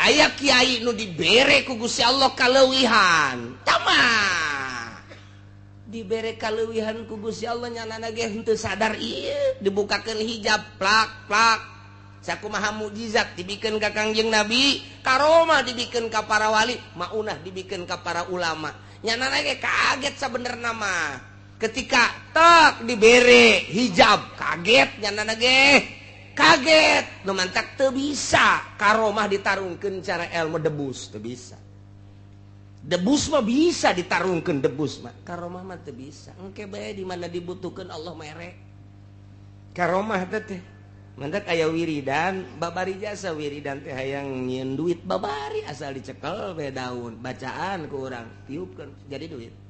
Aya kiai nu dibere ku Gusti Allah kaleuwihan. Tama. Dibere kaleuwihan ku Gusti Allah nyanana ge henteu sadar ieu dibukakeun hijab plak plak. Sakumaha mukjizat dibikeun ka Kangjeng Nabi, karomah dibikeun ka para wali, maunah dibikeun ka para ulama. Nyanana ge kaget sabenerna mah. Ketika tak dibere hijab kaget nyanana ge. Kaget nu mantak teu bisa karomah ditarungkeun cara ilmu debus teu bisa. Debus mah bisa ditarungkeun debus mah, karomah mah teu bisa. Engke bae di mana dibutuhkeun Allah mere. Karomah teh mantak aya wiridan, babari jasa wiridan teh hayang nyieun duit babari asal dicekel bae daun, bacaan ku urang tiupkeun jadi duit.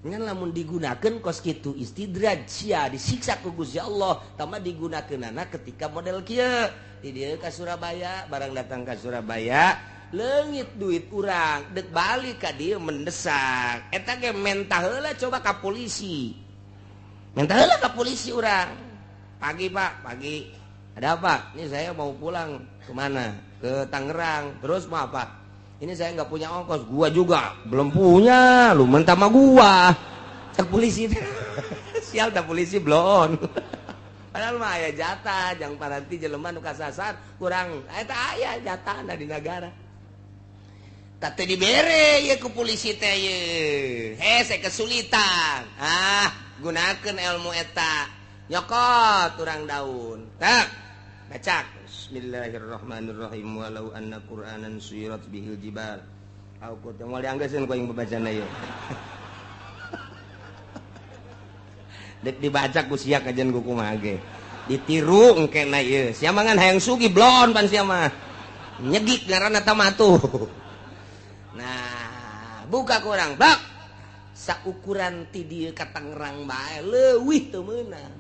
Ngan lamun digunakeun kos kitu istidraj sia disiksa ku Gusti Allah, tambah digunakeunana ketika model kieu. Di dieu ka Surabaya, barang datang ka Surabaya, leungit duit urang, dek balik ka dieu mendesak. Eta ge mentah heula coba ka polisi. Mentah heula ka polisi urang. Pagi Pak, pagi. Ada apa? Ini saya mau pulang kemana? Ke Tangerang. Terus mau apa? Ini saya nggak punya ongkos. Gua juga belum punya. Lu mentah sama gua. Cek polisi. Sial dah polisi blon. Padahal mah aya jatah, jang paranti jelema nu kasasar kurang. Eta aya jatahna di negara. Tak teu dibere ye ku polisi teh ye. Hese kesulitan. Ah, gunakeun ilmu eta. Nyokot urang daun. Tak. Bacak. Bismillahirrahmanirrahim. Walau anna Qur'anan suyirat bihil jibal. Aku teh moal dianggeuskeun ku aing babacana ieu. Dek dibaca ku sia kajian ku kumaha ge. Ditiru engkena ieu. Sia mah ngan hayang sugih blon pan sia mah. Nyegik ngaranna tamatuh. Nah, buka ku urang bak. Saukuran ti dieu ka Tangerang bae leuwih teu meunang.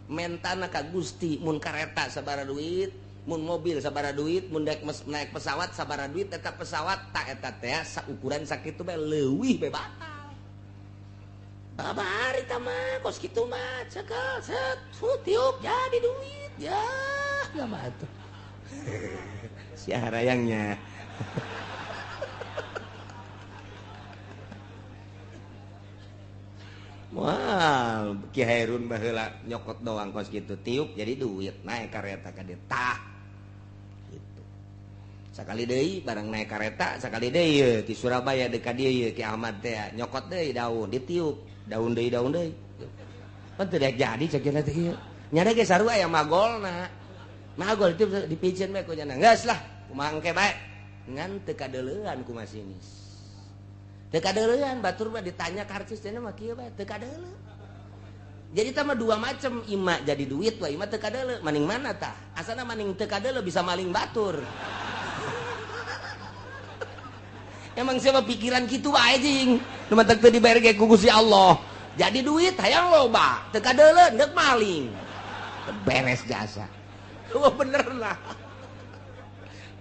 Mentana ka Gusti mun kareta sabaraha duit, mun mobil sabaraha duit, mun naik pesawat sabaraha duit, eta pesawat tak eta teh saukuran sakitu bae leuwih bae batal. Babari tah mah kos kitu mah cekel set tiup jadi duit ya mah atuh. Sia harayangnya. Wah, Ki Hairun baheula nyokot doang kos kitu tiup jadi duit naik kareta ka dieu tah. Gitu. Sakali deui barang naik kareta, sakali deui ye ti Surabaya deuk ka dieu ye Ki Ahmad teh nyokot deui daun ditiup, daun deui daun deui. Pan teu jadi cek teh ieu. Nyana ge sarua aya magolna. Magol itu dipiceun bae ku nyana. Geus lah, kumaha engke bae. Ngan teu kadeuleuan ku masinis. Teu kadeuleuan batur mah ditanya karcis teh mah kieu bae teu kadeuleu. Jadi tah mah dua macam, ima jadi duit wa ima teu kadeuleu. Maning mana tah? Asana maning teu kadeuleu bisa maling batur. Emang siapa pikiran kitu wae jing. Nu mantak teu dibayar ge ku Gusti Allah. Jadi duit hayang loba, teu kadeuleu deuk maling. Beres jasa. Wah bener lah.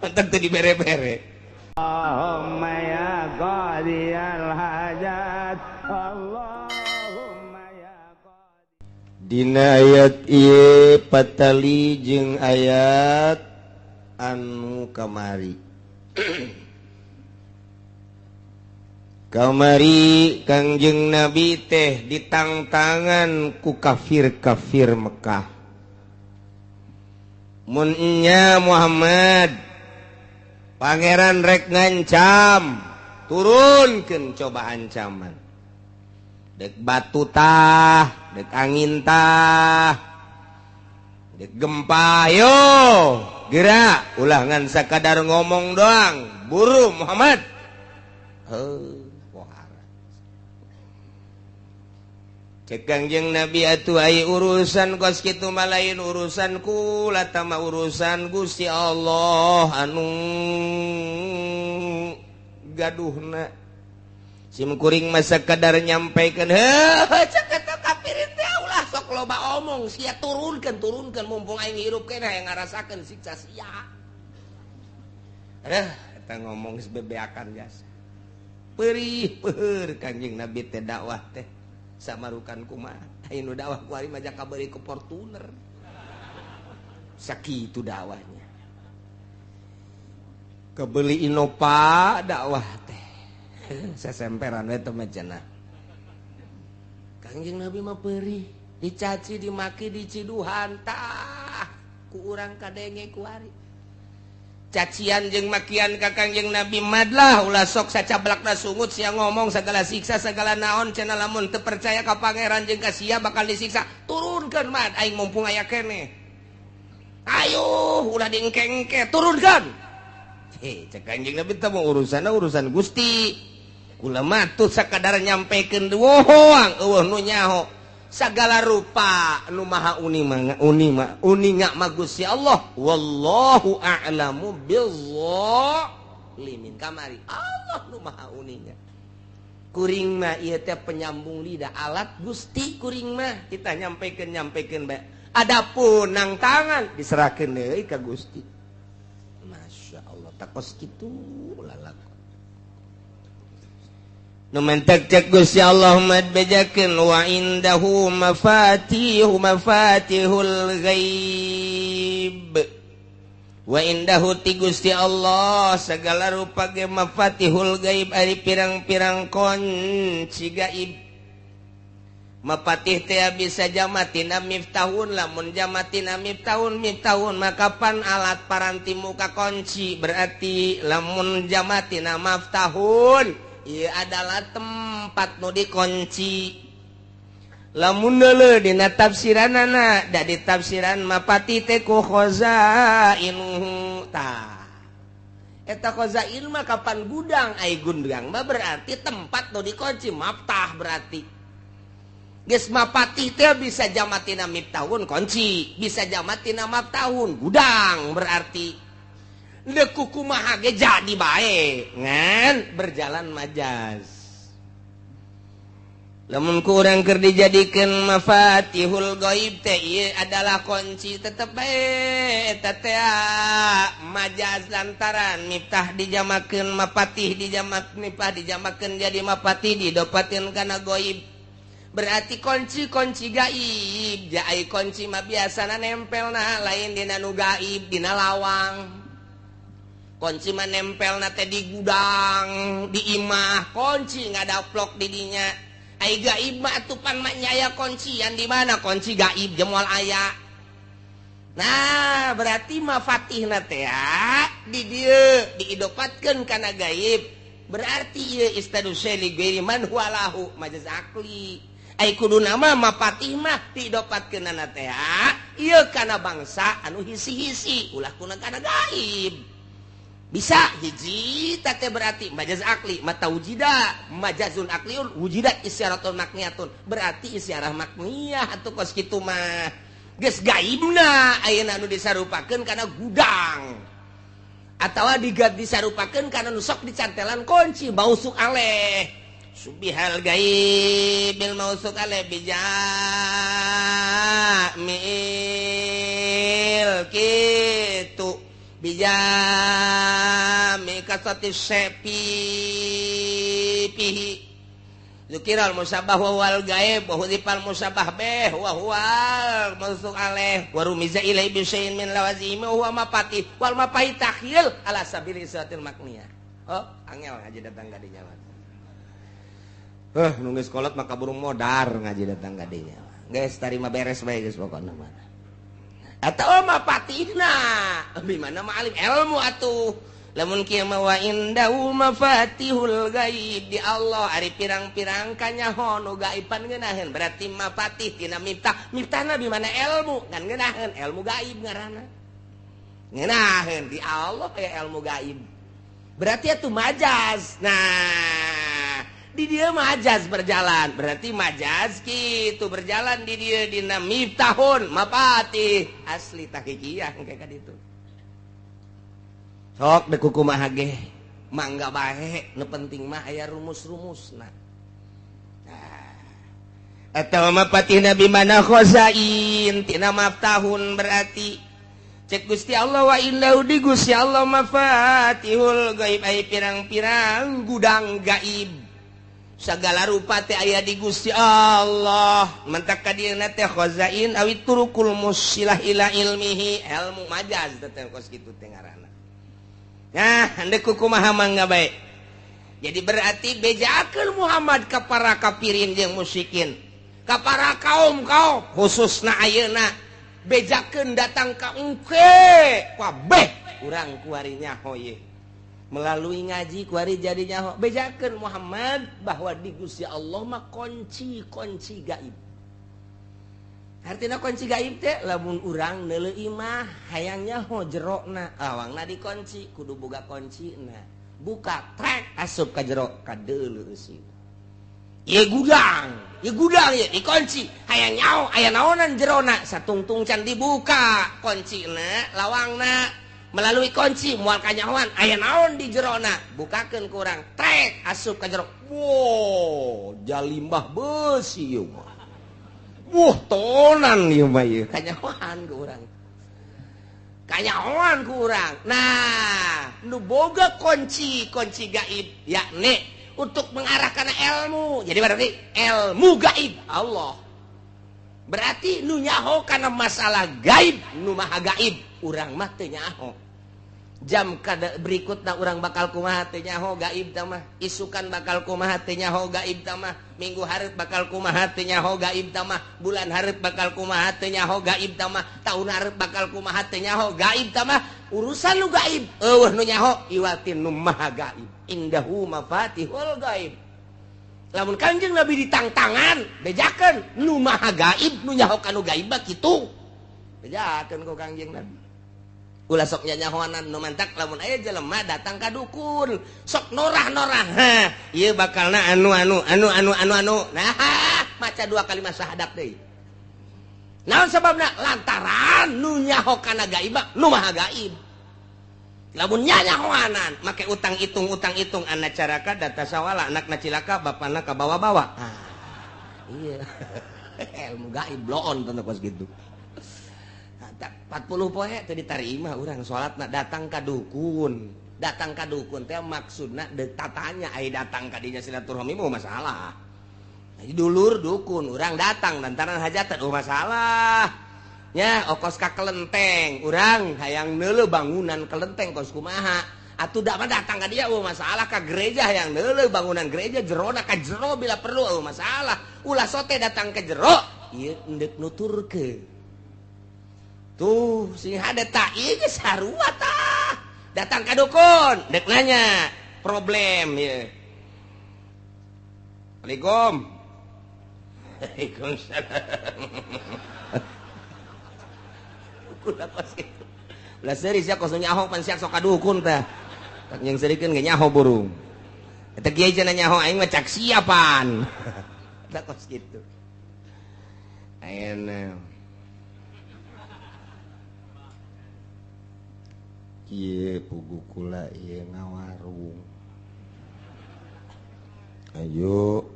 Mantak teu dibere-bere. Allahumma ya qadiyal hajat, Allahumma ya qadi. Dina ayat ieu patali jeung ayat anu kamari. Kamari Kangjeng Nabi teh ditangtangan ku kafir-kafir Mekah. Mun nya Muhammad pangeran rek ngancam, turunkeun coba ancaman. Dek batu tah, dek angin tah, dek gempa yo, gerak ulah ngan sakadar ngomong doang, buru Muhammad. Heuh, pohara. Cek Kangjeng Nabi atuh ai urusan kos kitu mah lain urusan kula tama urusan Gusti Allah anu gaduhna. Sim kuring mah sakadar nyampaikeun, heuh cek eta kafirin teh ulah sok loba omong sia turunkeun turunkeun mumpung aing hirup keneh hayang ngarasakeun siksa sia. Aduh eta ngomong geus bebeakan jasa. Perih peur Kangjeng Nabi teh dakwah teh samarukan kumaha aya nu dakwah ku ari mah kabeuri ku Fortuner. Sakitu dakwahnya. Kebeli Innova dakwah teh. Sesemperan we teh mah cenah. Kangjeng Nabi mah perih, dicaci, dimaki, diciduhan tah ku urang kadenge kuari. Cacian jeung makian ka Kangjeng Nabi madlah ulah sok sacablakna sungut sia ngomong segala siksa segala naon cenah lamun teu percaya ka pangeran jeung ka sia bakal disiksa. Turunkeun mad aing mumpung aya keneh. Ayo ulah diengke-engke turunkeun. Heh cek Kangjeng Nabi teh urusanna urusan Gusti. Kula mah tuh sakadar nyampekeun doang eueuh nu nyaho. Segala rupa nu maha uni mah uni mah uninga mah Gusti Allah wallahu a'lamu bizzalimin kamari Allah nu maha uninya kuring mah ieu teh penyambung lidah alat Gusti kuring mah kita nyampekeun bae adapun nang tangan diserahkeun deui ka Gusti. Masya Allah takos kitu lalakon nu mentek cek Gusti Allah mad bejakeun wa indahu mafatihu mafatihul ghaib wa indahu ti Gusti Allah segala rupa ge mafatihul ghaib ari pirang-pirang kunci gaib. Mapatih teh bisa jamatina miftahun lamun jamatina miftahun miftahun maka pan alat paranti muka kunci berarti lamun jamatina maftahun ieu adalah tempat nu dikunci. Lamun deuleu dina tafsiranana da ditafsiran mapati teh ku khazainuhu tah eta khazain mah kapan gudang ai gudang mah berarti tempat nu dikunci maftah berarti geus mapati teh bisa jamatina miftahun kunci bisa jamatina maftahun gudang berarti deuk kumaha ge jadi bae ngan berjalan majaz. Lamun ku urang keur dijadikeun mafatihul ghaib teh ieu adalah kunci tetep bae eta teh majaz lantaran miftah dijamakeun mapatih dijamak miftah dijamakeun jadi mapatih didopateun kana ghaib berarti kunci-kunci gaib. Jai kunci mah biasana nempelna lain dina nu gaib dina lawang. Kunci mah nempelna teh di gudang, di imah, kunci ngadaplok di dinya. Ai gaib mah atupan mah nya aya kuncian di mana kunci gaib jeung moal aya. Nah, berarti mafatihna teh di dieu diidopatkeun kana gaib. Berarti ieu istadu syai ghairi man huwa lahu majaz akli. Ai kuduna mah mapatih mah diidopatkeunana teh ieu kana bangsa anu hisi-hisi ulah kuna kana gaib. Bisa hiji teh berarti majaz akli mata wujida majazun akliun wujidat isyaratun makniyatun berarti isyarah makniyah atuh kos kitu mah geus gaibna ayeuna anu disarupakeun kana gudang atawa disarupakeun kana nu sok dicantelan kunci mausuk aleh subihal gaibil mausuk aleh bijamil kitu bijami kasati sepi pihi zukiral musabah wa wal gaib wa hudifal musabah beh wa huwal mausuk aleh wa rumiza ilai bisyai'in min lawazimi wa huwa mapatih wal mapahi takhyil ala sabili isatil makniyah. Oh angel ngaji datang ka dinya mah. Nunggu sekolah maka burung modar ngaji datang ka dinya. Geus tarima beres bae geus pokona mah. Atau mapatihna di mana ma'alim ilmu atuh lamun kieu mah wa indahu mafatihul gaib di Allah ari pirang-pirang kanyaho nu gaiban ngeunaheun berarti mafatih tina miftah miftahna di mana ilmu kan ngeunaheun ilmu gaib ngaranna ngeunaheun di Allah aya ilmu gaib berarti atuh majaz. Nah di dia majaz berjalan berarti majaz kitu berjalan di dia dina miftahun mapatih asli tahqiqiyah kayak kaditu sok deuk kumaha ge mangga bae nu penting mah aya rumus-rumusna. Nah atawa mapatihna bi mana khazain tina maftahun berarti cek Gusti Allah wa innahu di Gusti Allah mafatihul gaib ai pirang-pirang gudang gaib segala rupa teh aya di Gusti Allah mentak ka dieuna teh khazain awi turukul musilah ila ilmihi ilmu majaz teh kos kitu teh ngaranna. Nah Ndek kumaha mangga bae. Jadi berarti bejakeun Muhammad ka para kafirin jeung musyrikin, ka para kaum-kaum khususna ayeuna bejakeun datang ka engke kabeh urang kuari nyaho ye. Melalui ngaji kuari jadi nyaho bejakeun Muhammad bahwa di Gusti Allah mah kunci-kunci gaib. Artina kunci gaib teh lamun urang neuleuh imah hayang nyaho jerona lawangna dikunci kudu boga kuncina. Buka trek asup ka jero kadeuleu eusi. Ieu gudang ieu dikunci hayang nyaho aya naonan jerona satungtung can dibuka kuncina lawangna melalui kunci moal kanyahoan aya naon di jerona bukakeun ku urang trek asup ka jero. Wow, jalimbah beusi ieu mah. Wah, tonan ieu mah ieu kanyahoan ku urang. Kanyahoan ku urang. Nah, nu boga kunci gaib yakni untuk mengarahkan ilmu. Jadi berarti ilmu gaib Allah. Berarti nu nyaho kana masalah gaib, nu maha gaib, urang mah teu nyaho. Jam kada berikutna urang bakal kumaha teu nyaho gaib tah mah, isukan bakal kumaha teu nyaho gaib tah mah, minggu hareup bakal kumaha teu nyaho gaib tah mah, bulan hareup bakal kumaha teu nyaho gaib tah mah, taun hareup bakal kumaha teu nyaho gaib tah mah, urusan nu gaib eueuh nu nyaho iwatin nu maha gaib. Indahu mafatihul gaib. Lamun Kangjeng Nabi ditangtangan bejakeun nu maha gaib nu nyaho kanu gaib mah kitu. Bejakeun ku Kangjeng Nabi. Ulah sok nyanyahoanan nu mantak lamun aya jelema datang ka dukun sok norah-norah ha ieu bakalna anu anu anu anu anu anu nah maca dua kalimat syahadat deui. Naon sababna? Lantaran nu nyaho kana gaib nu maha gaib. Lamun nyanyahoanan make utang hitung anak caraka data sawala anakna cilaka bapana kabawa-bawa. Ah, iya ilmu gaib bloon teu kos kitu. 40 poe teu ditarima urang salatna datang ka dukun. Datang ka dukun teh maksudna deuk tatanya ai datang ka dinya silaturahmi mah masalah. Dulur dukun urang datang lantaran hajatan oh masalah. Nya okos ka kelenteng urang hayang neuleuh bangunan kelenteng kos kumaha. Atuh da mah datang ka dia oh masalah ka gereja hayang neuleuh bangunan gereja jerona ka jero bila perlu oh masalah. Ulah sote datang ke jero ieu endek nuturkeun. Tuh sing hade tak ieu geus sarua tah. Datang ka dukun dek nanya problem ieu. Assalamualaikum. Waalaikumsalam. Ulah kos kitu. Ulah seuri sia kos nyaho pan sia sok ka dukun tah. Tak jeung seurikeun ge nyaho burung. Eta kiai cenah nyaho aing mah cak siapan. Tah kos kitu. Ayeuna ieu pugu kula ieu ngawarung. Ayo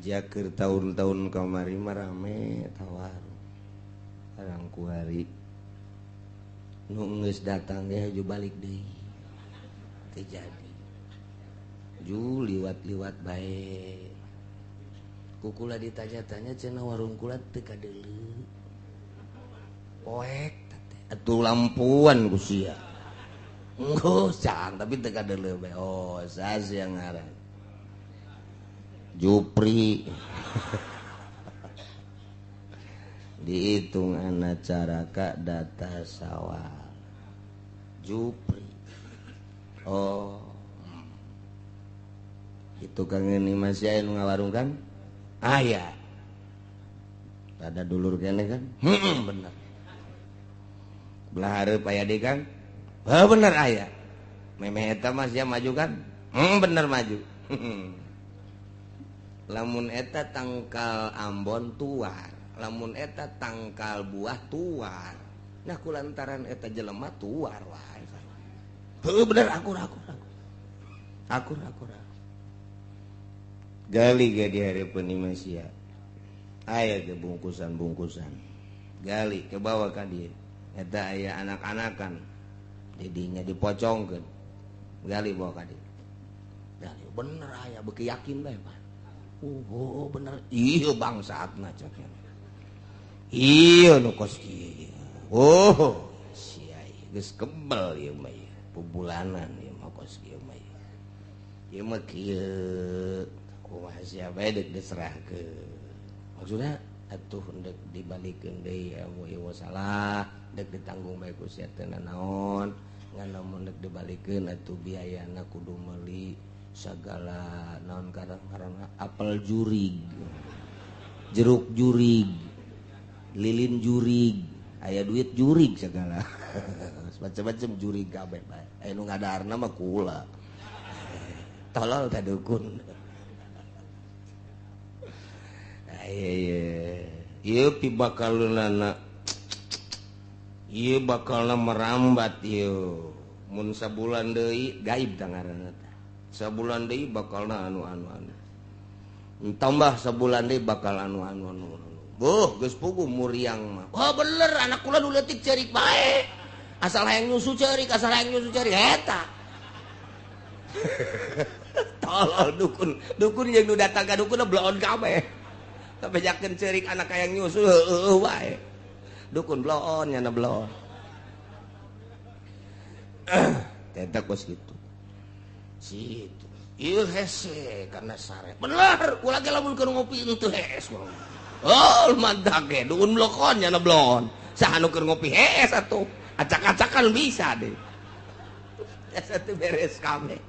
jakeur tahun-tahun kamari mah rame tawarung. Arang kuari nu geus datang ge haju balik deui. Teu jadi. Ju liwat-liwat bae. Ku kula ditanya-tanya cenah warung kula teu kadeuleu. Poek atuh lampuan ku sia. Enggeus cang tapi teu kadeuleu bae. Oh, sas yang ngaran. Jupri. Dihitung anak caraka data sawal. Jupri. Oh. Itu kang ini masih aya nu ngawarung kan? Aya. Ada dulur kene kan? Heeh, bener. Belah hareup aya deui Kang? Heuh bener aya. Memeh eta mah sia maju kan? Bener maju. Lamun eta tangkal ambon tuar, lamun eta tangkal buah tuar. Nah kulantaran eta jelema tuar wae. Heuh bener akur akur akur. Akur akur. Gali ge di hareupeun imah sia. Aya ge bungkusan-bungkusan. Gali ke bawah ka dieu. Eta aya anak-anakan. Didinya dipocongkeun. Gali bawa ka dieu. Gali bener aya beuki yakin bae, Pak. Oh, bener. Ieu bangsatna cek. Ieu nu kos kieu. Oh, sia geus kebel ieu mah. Bubulanan ieu mah kos kieu mah. Ieu mah kieu kumaha sia bae deuk diserahkeun. Maksudna atuh ndek dibalikeun deui ilmu ieu salah, ndek ditanggung bae ku sia teu nanaon, ngan lamun ndek dibalikeun atuh biayana kudu meuli sagala naon karang-karangna apel jurig, jeruk jurig, lilin jurig, aya duit jurig segala. Macam-macam jurig kabeh bae. Aya nu ngadaharna mah kula. Tolol ka dukun. Ieu pibakaleunana ieu bakalna merambat ieu mun sabulan deui gaib tah ngaranna teh. Sabulan deui bakalna anu anu anu. Tambah sabulan deui bakal anu anu anu. Boh geus puguh muriang mah. Wah bener anak kula nu leutik ceurik bae. Asal hayang nyusu ceurik, asal hayang nyusu ceurik eta. Tolol dukun, dukun jeung nu datang ka dukun bloon kabeh. Tapi jakeun ceurik anak hayang nyusu heueuh wae. Dukun bloon nyana bloon. Eta kos kitu. Situ. Ieu hese karena sare. Bener, kula ge lamun keur ngopi teu hees. Oh, mantak ge dukun blokon nyana bloon. Saha nu keur ngopi hees atuh. Acak-acakan bisa deh. Eta teu beres kabeh.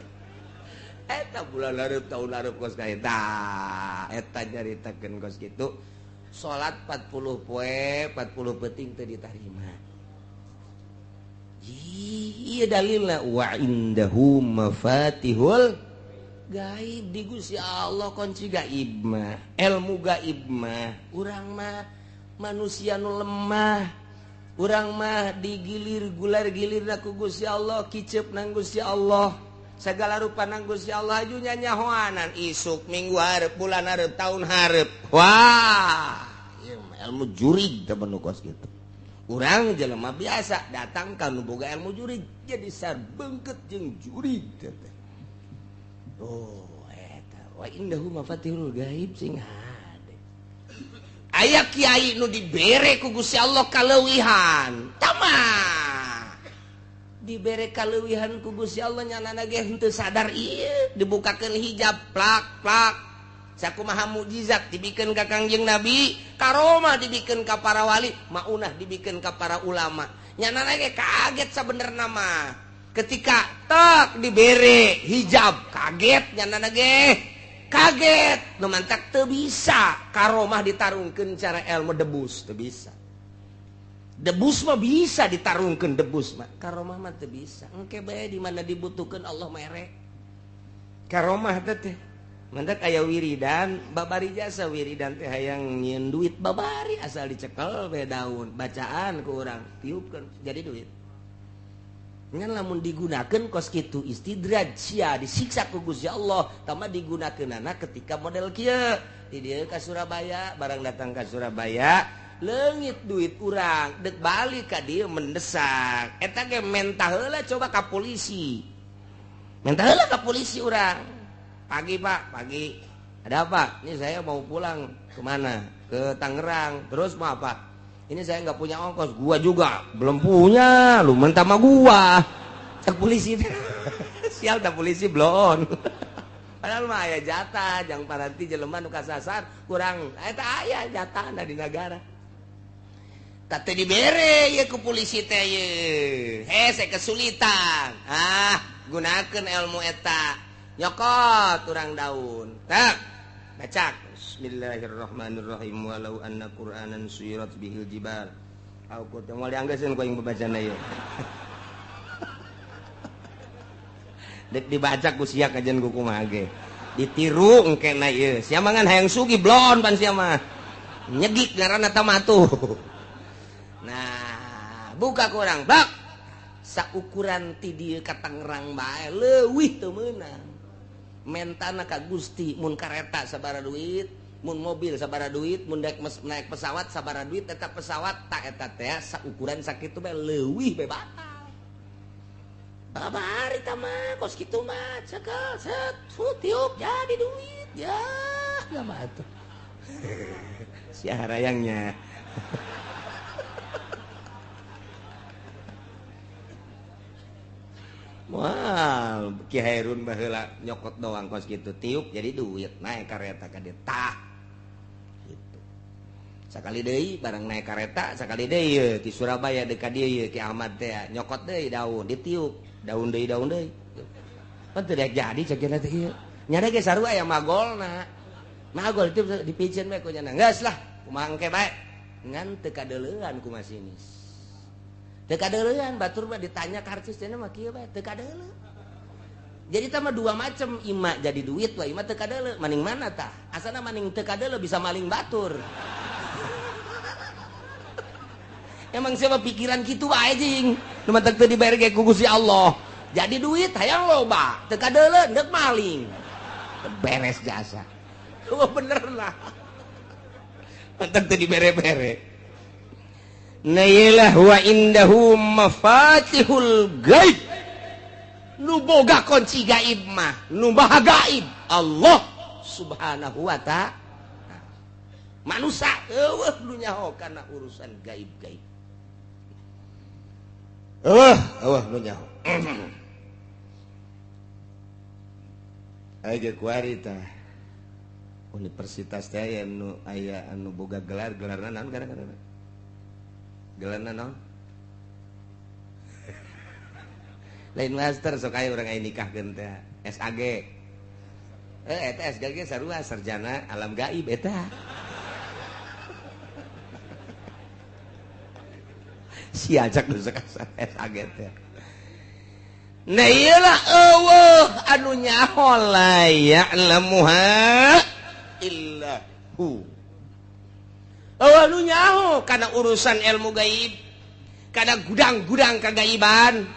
Eta bulan hareup tahun hareup kos ka eta. Eta nyaritakeun kos kitu. Salat 40 poe, 40 peuting teu ditarima. Ieu dalilna wa indahu mafatihul gaib di Gusti Allah kunci gaib mah, ilmu gaib mah. Urang mah manusia nu lemah. Urang mah digilir gular-gilirna ku Gusti Allah, kicep nang Gusti Allah. Segala rupa nang Gusti Allah aju nyanyahoanan isuk minggu hareup bulan hareup tahun hareup. Wah, ieu mah ilmu jurig teh nu kos kitu. Urang jelema biasa datang ka nu boga ilmu jurig jadi sarbengket jeung jurig teh. Oh, eta wa indahu mafatihul gaib sing hade. Aya kiai nu dibere ku Gusti Allah kaleuwihan. Tamah. Dibere kaleuwihan ku Gusti Allah nyanana ge henteu sadar ieu dibukakeun hijab plak plak. Sakumaha mukjizat dibikeun ka Kangjeng Nabi, karomah dibikeun ka para wali, maunah dibikeun ka para ulama. Nyanana ge kaget sabenerna mah. Ketika tak dibere hijab kaget nyanana ge. Kaget, nu mantak teu bisa karomah ditarungkeun cara ilmu debus, teu bisa. Debus mah bisa ditarungkeun debus mah, karomah mah teu bisa. Engke bae di mana dibutuhkeun Allah mere. Karomah teh teh. Mantak aya wiridan, babari jasa wiridan teh hayang nyieun duit babari asal dicekel we daun, bacaan ku urang tiupkeun jadi duit. Ngan lamun digunakeun kos kitu istidraj sia disiksa ku Gusti Allah, tama digunakeunana ketika model kieu. Di dieu ka Surabaya, barang datang ka Surabaya, leungit duit urang, deuk balik ka dieu mendesak. Eta ge mentah heula coba ka polisi. Mentah heula ka polisi urang. Pagi Pak, pagi. Ada apa? Ini saya mau pulang kemana? Ke Tangerang. Terus mau apa? Ini saya nggak punya ongkos. Gua juga belum punya. Lu mentah sama gua. Cek polisi. Sial dah polisi bloon. Padahal mah aya jatah, jang paranti jelema nu kasasar kurang. Eta aya jatahna di negara. Tak teu dibere ye ku polisi teh ye. Hese kesulitan. Ah, gunakeun ilmu eta. Nyokot urang daun. Tak. Bacak. Bismillahirrahmanirrahim. Walau anna Qur'anan suyirat bihil jibal. Aku teh moal dianggeuskeun ku aing babacana ieu. Dek dibaca ku sia kajian ku kumaha ge. Ditiru engkena ieu. Sia mah ngan hayang sugih blon pan sia mah. Nyegik ngaranna tah mah tuh. Nah, buka ku urang bak. Saukuran ti dieu ka Tangerang bae leuwih teu meunang. Mentana ka Gusti mun kareta sabaraha duit, mun mobil sabaraha duit, mun naik pesawat sabaraha duit, eta pesawat tak eta teh saukuran sakitu bae leuwih bae batal. Babari tah mah kos kitu mah cekel set tiup jadi duit ya mah atuh. Sia harayangnya. Wah, Ki Hairun baheula nyokot doang kos kitu tiup jadi duit naik kareta ka dieu tah. Gitu. Sakali deui barang naik kareta, sakali deui ye ti Surabaya deuk ka dieu ye Ki Ahmad teh nyokot deui daun ditiup, daun deui daun deui. Pan teu jadi cek teh ieu. Nyana ge sarua aya magolna. Magol itu dipiceun bae ku nyana. Geus lah, kumaha engke bae. Ngan teu kadeuleuan ku masinis. Teu kadeuleuan batur mah ditanya karcis teh mah kieu bae teu kadeuleu. Jadi tah mah dua macam, ima jadi duit wa ima teu kadeuleu. Maning mana tah? Asana maning teu kadeuleu bisa maling batur. Emang siapa pikiran kitu wae jing. Nu matak teu dibayar ge ku Gusti Allah. Jadi duit hayang loba, teu kadeuleu deuk maling. Beres jasa. Oh bener lah. Matak teu dibere-bere. Nailah wa indahu mafatihul gaib. Nu boga kunci gaib mah, nu maha gaib Allah Subhanahu wa ta'ala. Manusia eueuh nu nyaho kana urusan gaib-gaib. Eueuh, eueuh nu nyaho. Aya ge kuari tah. Universitas teh aya nu aya anu boga gelar, gelarna naon gara-gara? Gelarna naon? Lain master sok aya urang aya nikahkeun teh SAG. Eta SAG sarua sarjana alam gaib eta. Si ajak nu sok SAG teh. Nah ieu lah eueuh anu nyaho la ya'lamuha illa hu. Eueuh nu nyaho kana urusan ilmu gaib, kana gudang-gudang kagaiban.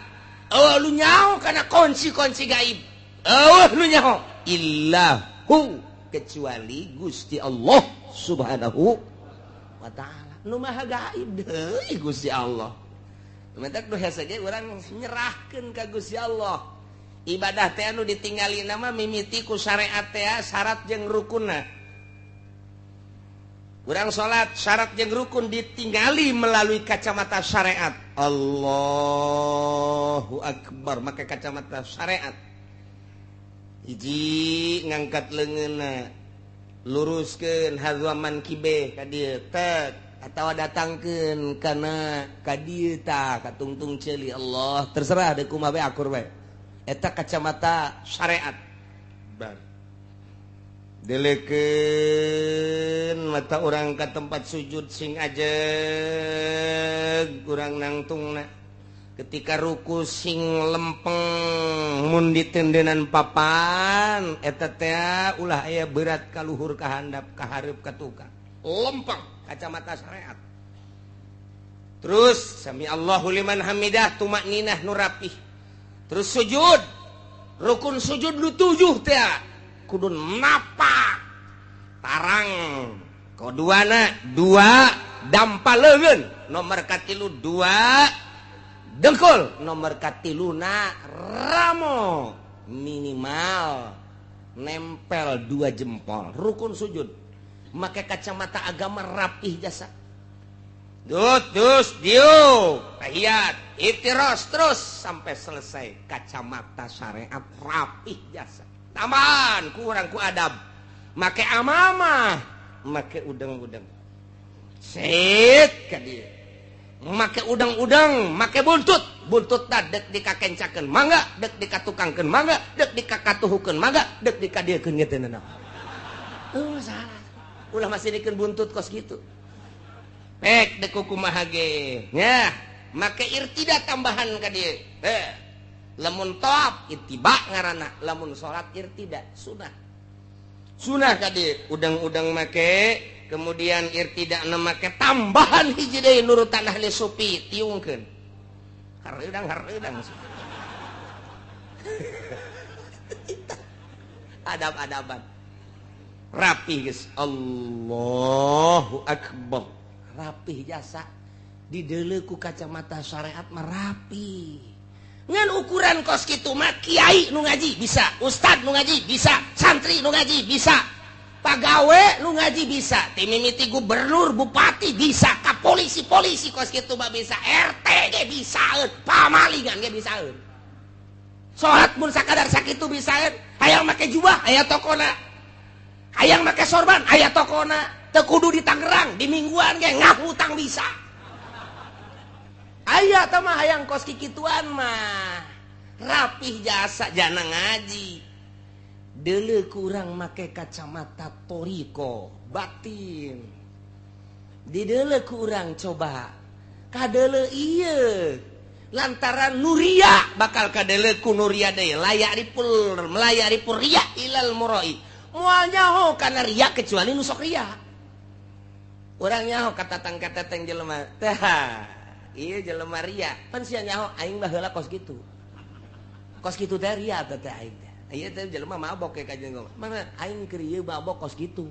Eueuh nu nyaho kana kunci-kunci gaib. Eueuh nu nyaho illa hu, kecuali Gusti Allah Subhanahu wa ta'ala. Nu maha gaib deui Gusti Allah. Mentak nu hese ge urang nyerahkeun ka Gusti Allah. Ibadah teh anu ditinggali nama mimiti ku syariat teh syarat jeung rukunna. Urang salat syarat jeung rukun ditinggali melalui kacamata syariat. Allahu akbar, make kacamata syariat. Hiji ngangkat leungeunna, luruskeun hadzaman kibe ka dieu tek atawa datangkeun kana ka dieu tah ka tungtung ceuli Allah, terserah deuk kumaha bae akur bae. Eta kacamata syariat. Bar. Delekeun mata urang ka tempat sujud sing ajeg urang nangtungna. Ketika ruku sing lempeng mun ditendenan papan eta teh ulah aya berat ka luhur ka handap ka hareup ka tukang. Lempeng kacamata syariat. Terus sami Allahu liman hamidah tumakninah nu rapih. Terus sujud, rukun sujud nu 7 teh kudu napak tarang koduana 2 dampa leungeun, nomor katilu 2 dengkul, nomor katiluna ramo minimal nempel 2 jempol. Rukun sujud make kacamata agama rapih jasa. Dut dus diu tahiyat iftiros terus sampai selesai kacamata syariat rapih jasa. Tambahan kurang ku adab make amamah, make udang-udang sit ka dieu, make udang-udang, make buntut, buntut ta dek dikakencakeun mangga, dek dikatukangkeun mangga, dek dikakatuhukeun mangga, dek dikadiekeun ge teu nanaon. Oh salah, ulah masih dikeun buntut kos kitu. Pek dek kumaha ge nya, make irtida tambahan ka dieu. Lamun tawaf ittiba ngaranna, lamun salat irtida sunah. Sunah ka dieu udang-udang make, kemudian irtida na make tambahan hiji deui nurutan ahli sufi tiungkeun. Hareudang hareudang. Adab-adaban. Rapih geus. Allahu akbar. Rapih jasa dideuleu ku kacamata syariat mah rapi. Ngan ukuran kos kitu mah kiai nu ngaji bisa, ustad nu ngaji bisa, santri nu ngaji bisa, pagawe nu ngaji bisa, ti mimiti gubernur, bupati bisa, ka polisi-polisi kos kitu mah bisa, RT ge bisaeun, pamalingan ge bisaeun. Salat mun sakadar sakitu bisaeun, hayang make jubah aya tokona. Hayang make sorban aya tokona. Teu kudu di Tangerang, di Mingguan ge ngahutang bisa. Aya tah mah hayang kos kikituan mah. Rapih jasa jana ngaji. Deuleu kurang make kacamata toriko batin. Dideuleu kurang coba. Kadeuleu ieu. Lantaran nuria bakal kadeuleu ku nuria deui layak ripul melayak ripul riya ilal muroi. Moal nyaho kana riya kecuali nu sok riya. Urang nyaho katatang kateteng jelema. Tah, ieu jelema riya. Pan sia nyaho aing baheula kos kitu. Kos kitu teh riya teh aing teh. Ieu teh jelema mabok ke kajeun ngomong. Mana aing keur ieu mabok kos kitu.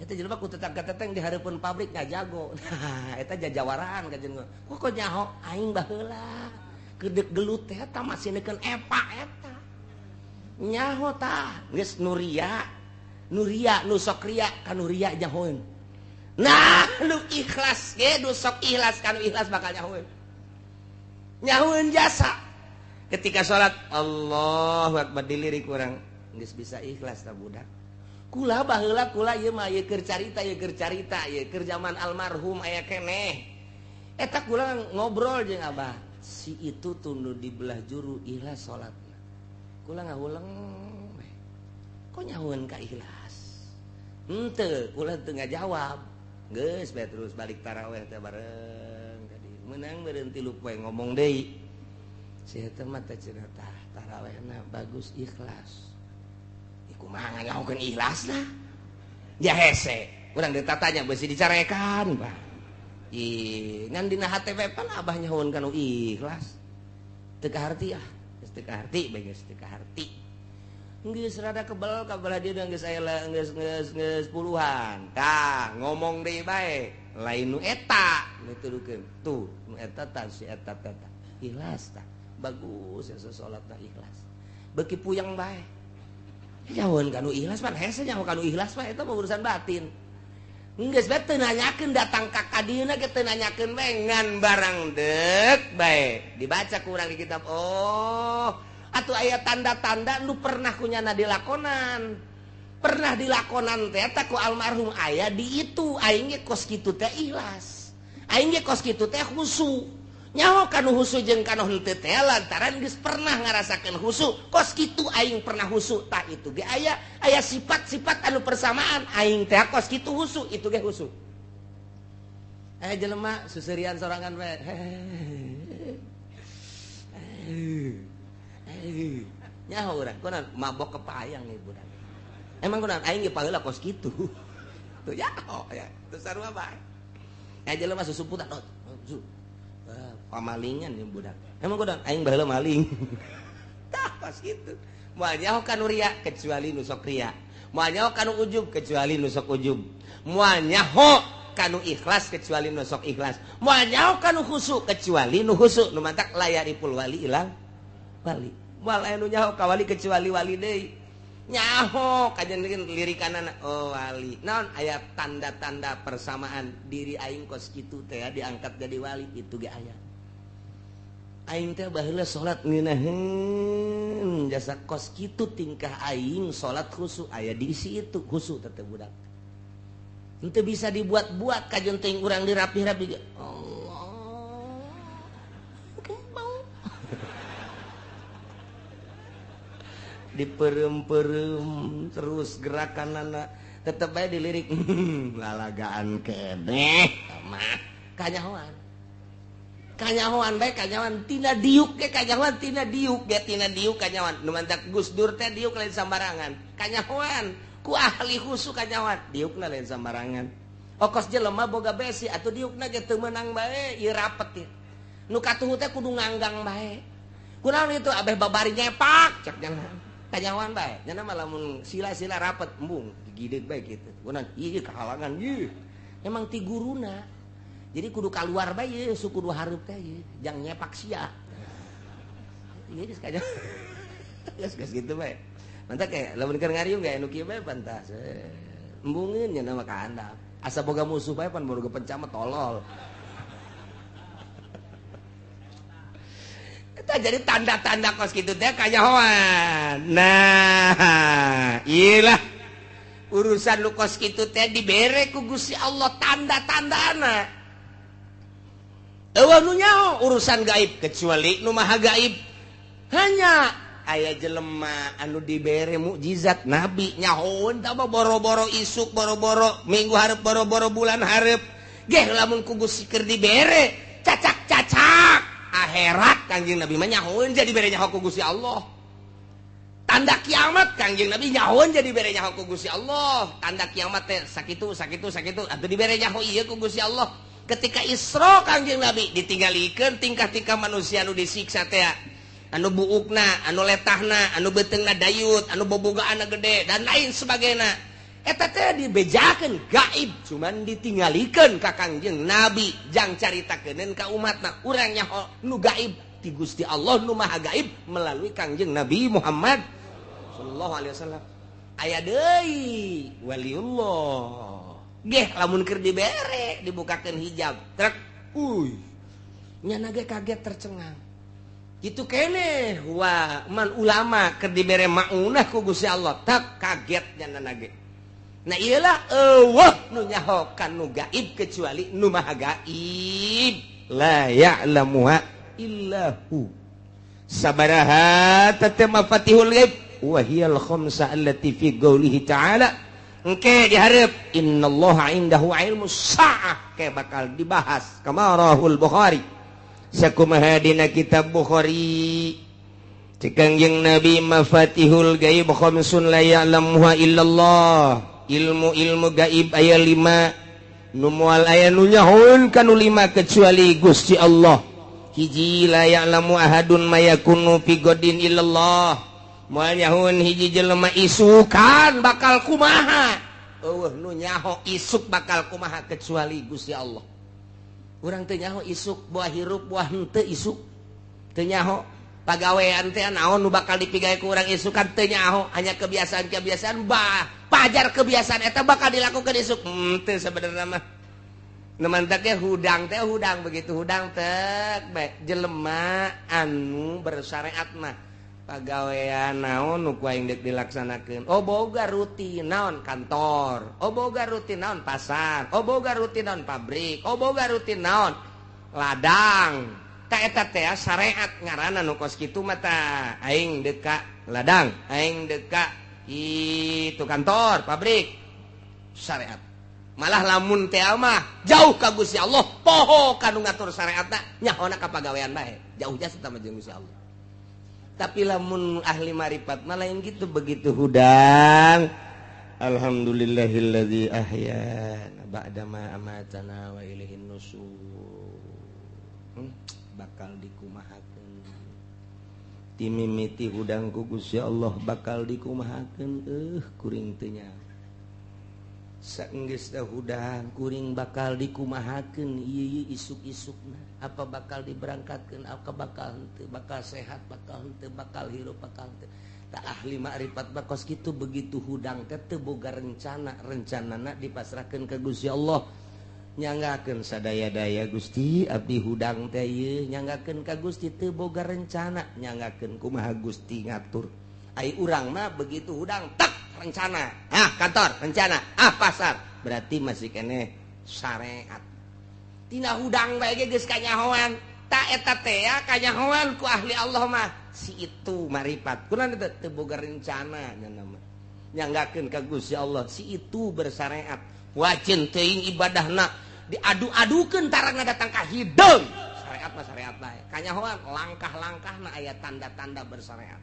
Eta jelema ku tetang kateteng di hareupeun pabrik ngajago. Nah, eta jajawaraan kajeun ngomong. Kok nyaho aing baheula keur deuk gelut teh eta masih neukeun epa eta. Nyaho tah geus nuria. Nuria nu sok ria ka nuria nyahoeun. Nah, nu ikhlas ge nu sok ikhlas ka nu ikhlas bakal nyahoeun. Nyahoeun jasa. Ketika salat Allahu akbar dilirik urang geus bisa ikhlas tah budak. Kula baheula kula ieu mah ieu keur carita ieu keur carita ieu keur zaman almarhum aya keneh. Eta kula ngobrol jeung abah, si itu tunduh di belah juru ikhlas salatna. Kula ngahuleng kok nyahoeun ka ikhlas? Henteu, kula teu ngajawab. Geus bae terus balik taraweh teh bareng tadi. Meunang beureun 3 poe ngomong deui. Si eta mah teh cenah tah tarawehna bagus ikhlas. Kumaha nyahokeun ikhlasna? Ya hese, urang ditatanya beusi dicarekan, Pak. Ih, ngan dina hate we pan abah nyahoeun kana ikhlas. Teu kaharti ah, geus teu kaharti bae geus teu kaharti. Geus rada kebel ka belah dieu geus aya geus geus geus puluhan. Tah, ngomong deui bae, lain nu eta nu tudukeun. Tuh, nu eta tah si eta teh. Ikhlas tah. Bagus ya salatna ikhlas. Beuki puyeng bae. Nyahoeun kanu ikhlas pan hese nyaho kanu ikhlas mah eta mah urusan batin. Geus bae teu nanyakeun datang ka kadieuna ge teu nanyakeun bae ngan barang deuk bae. Dibaca ku urang di kitab. Oh, atuh aya tanda-tanda nu pernah kunyana dilakonan. Pernah dilakonan teh eta ku almarhum aya di itu aing ge kos kitu teh ikhlas. Aing ge kos kitu teh khusu. Nyaho kanu husu jeung kanu henteu teh lantaran geus pernah ngarasakeun husu kos kitu aing pernah husu tah itu ge aya aya sifat-sifat anu persamaan aing teh kos kitu husu itu ge husu. Aya jelema susurian sorangan bae. Nyaho urang kunaon mabok kepayang ieu budak. Emang kunaon aing ge paheula kos kitu. Tuh nyaho ya teu sarua bae. Aya jelema susumputan pamalingan ya budak. Emang kudu aing baheula maling. Tah pas kitu. Moal nyaho kanu ria kecuali nu sok ria. Moal nyaho kanu ujub kecuali nu sok ujub. Moal nyaho kanu ikhlas kecuali nu sok ikhlas. Moal nyaho kanu khusu kecuali nu khusu. Nu mantak layaripul wali ilang wali. Moal aya nu nyaho ka wali kecuali wali deui. Nyaho kajen lirikanana oh wali. Naon aya tanda-tanda persamaan diri aing kos kitu teh diangkat jadi wali itu ge aya. Aing teh baheula salat ngeunaheun jasa kos kitu tingkah aing salat khusu aya di situ khusu teh budak. Henteu bisa dibuat-buat kajen teuing urang dirapih-rapi ge. Allah. Oke, bau. Diperem-perem terus gerakanana tetep bae dilirik lalagaan keneh mah kanyahoan. Kanyahoan bae kanyahoan tina diuk ge kanyahoan tina diuk ge tina diuk kanyahoan nu mantak Gus Dur teh diuk lain sambarangan kanyahoan ku ahli khusu kanyahoan diukna lain sambarangan okos jelema boga besi atuh diukna ge teu meunang bae ieu rapet ieu nu katuhu teh kudu nganggang bae kunaon itu abeh babari nyepak cek jangan kanyahoan bae nya mah lamun sila-sila rapet embung digideug bae kitu kunaon ieu kahalangan ieu emang ti guruna. Jadi kudu keluar bae ye, su kudu hareup teh ye, jang nyepak sia. Ieu geus kaja. Geus geus kitu bae. Mantap kayak lamun keur ngariung ge anu kieu bae pantas. Embungeun nya mah ka handap. Asa boga musuh bae pan boga pencamet tolol. Eta Tah jadi tanda-tanda kos kitu teh kanyahoan. Nah, iyalah urusan lu kos kitu teh dibere ku Gusti Allah tanda-tandana. Eueuh nu nyaho urusan gaib kecuali nu maha gaib. Hanya aya jelema anu dibere mukjizat nabi nyahoeun tah boro-boro isuk, boro-boro minggu hareup, boro-boro bulan hareup. Geh lamun ku Gusti keur dibere cacak-cacak akhirat Kangjeng Nabi mah nyahoeun jadi bere nyaho ku Gusti Allah. Tanda kiamat Kangjeng Nabi nyahoeun jadi bere nyaho ku Gusti Allah. Tanda kiamat teh sakitu sakitu sakitu atuh dibere nyaho ieu ku Gusti Allah. Ketika Isra Kangjeng Nabi ditinggalikeun tingkah-tingkah manusia anu disiksa teh, anu buukna, anu letahna, anu beuteungna dayut, anu bobogaanna gede dan lain sebagainya. Eta teh dibejakeun gaib, cuman ditinggalikeun ka Kangjeng Nabi jang caritakeun ka umatna. Urang nyaho nu gaib ti Gusti Allah nu maha gaib melalui Kangjeng Nabi Muhammad sallallahu alaihi wasallam. Aya deui waliullah. Geh lamun keur dibere dibukakeun hijab, trek, uy. Nyana ge kaget tercengang. Gitu keneh wa man ulama keur dibere maunah ku Gusti Allah, tak kaget nyana ge. Nah iyalah eueuh nu nyaho kan nu gaib kecuali nu maha gaib. La ya'lamuha illa hu. Sabaraha tete mafatihul ghaib wa hiyal khamsa allati fi qoulihi ta'ala. Engke dihareup innallaha indahu ilmus saah ke bakal dibahas kamarahul Bukhari. Sakumaha dina kitab Bukhari. Cek Kangjeng Nabi mafatihul ghaib khamsun la ya'lamuha illallah. Ilmu-ilmu gaib aya 5 nu moal aya nu nyahoeun kanu 5 kecuali Gusti Allah. Hiji la ya'lamu ahadun ma yakunu fi godin illallah. Moal nyahoeun hiji jelema isukan bakal kumaha. Eueuh nu nyaho isuk bakal kumaha kecuali Gusti Allah. Urang teu nyaho isuk buah hirup buah henteu isuk. Teu nyaho pagawean teh naon nu bakal dipigawe ku urang isukan teu nyaho, hanya kebiasaan-kebiasaan bah pajar kebiasaan eta bakal dilakukan isuk. Teu sebenarnya mah. Nu mantak ge hudang teh hudang begitu hudang teh bae jelema anu bersyariat mah pagawean naon nu ku aing deuk dilaksanakeun. Oh boga rutin naon kantor, oh boga rutin naon pasar, oh boga rutin naon pabrik, oh boga rutin naon ladang. Eta teh syariat ngaranna nu kos kitu mah tah aing deuk ka ladang, aing deuk ka itu kantor, pabrik, syariat. Malah lamun teh mah jauh ka Gusti Allah, poho ka nu ngatur syariatna nyahona ka pagawean bae, jauh jasa mah jeung Gusti Allah. Tapi lamun ahli marifat mah lain gitu, begitu hudang alhamdulillahilladzi ahyana ba'da ma amatana wa ilaihin nusur. Bakal dikumahakeun timimiti hudang ku Gusti Allah bakal dikumahakeun kuring teu nyaho saenggeus teh hudang kuring bakal dikumahakeun ieu isuk-isukna apa bakal diberangkatkeun apa bakal henteu bakal sehat bakal henteu bakal hirup bakal henteu. Tak ahli makrifat bakos kitu begitu hudang teh teu boga rencana, rencanana dipasrahkeun ka Gusti Allah. Nyanggakeun sadaya-daya Gusti abdi hudang teh ieu nyanggakeun ka Gusti teu boga rencana, nyanggakeun kumaha Gusti ngatur. Ai urang mah begitu hudang tak rencana, ah kantor rencana, ah pasar, berarti masih keneh syariat. Tina hudang bae ge geus kanyahoan, ta eta teh kanyahoan ku ahli Allah mah si itu marifat. Kunaon teh teu boga rencana nya mah. Nyanggakeun ka Gusti Allah si itu bersyariat. Wajin teuing ibadahna diadu-adukeun tarangna datang ka hideung. Syariat mah syariat bae. Kanyahoan langkah-langkahna aya tanda-tanda bersyariat.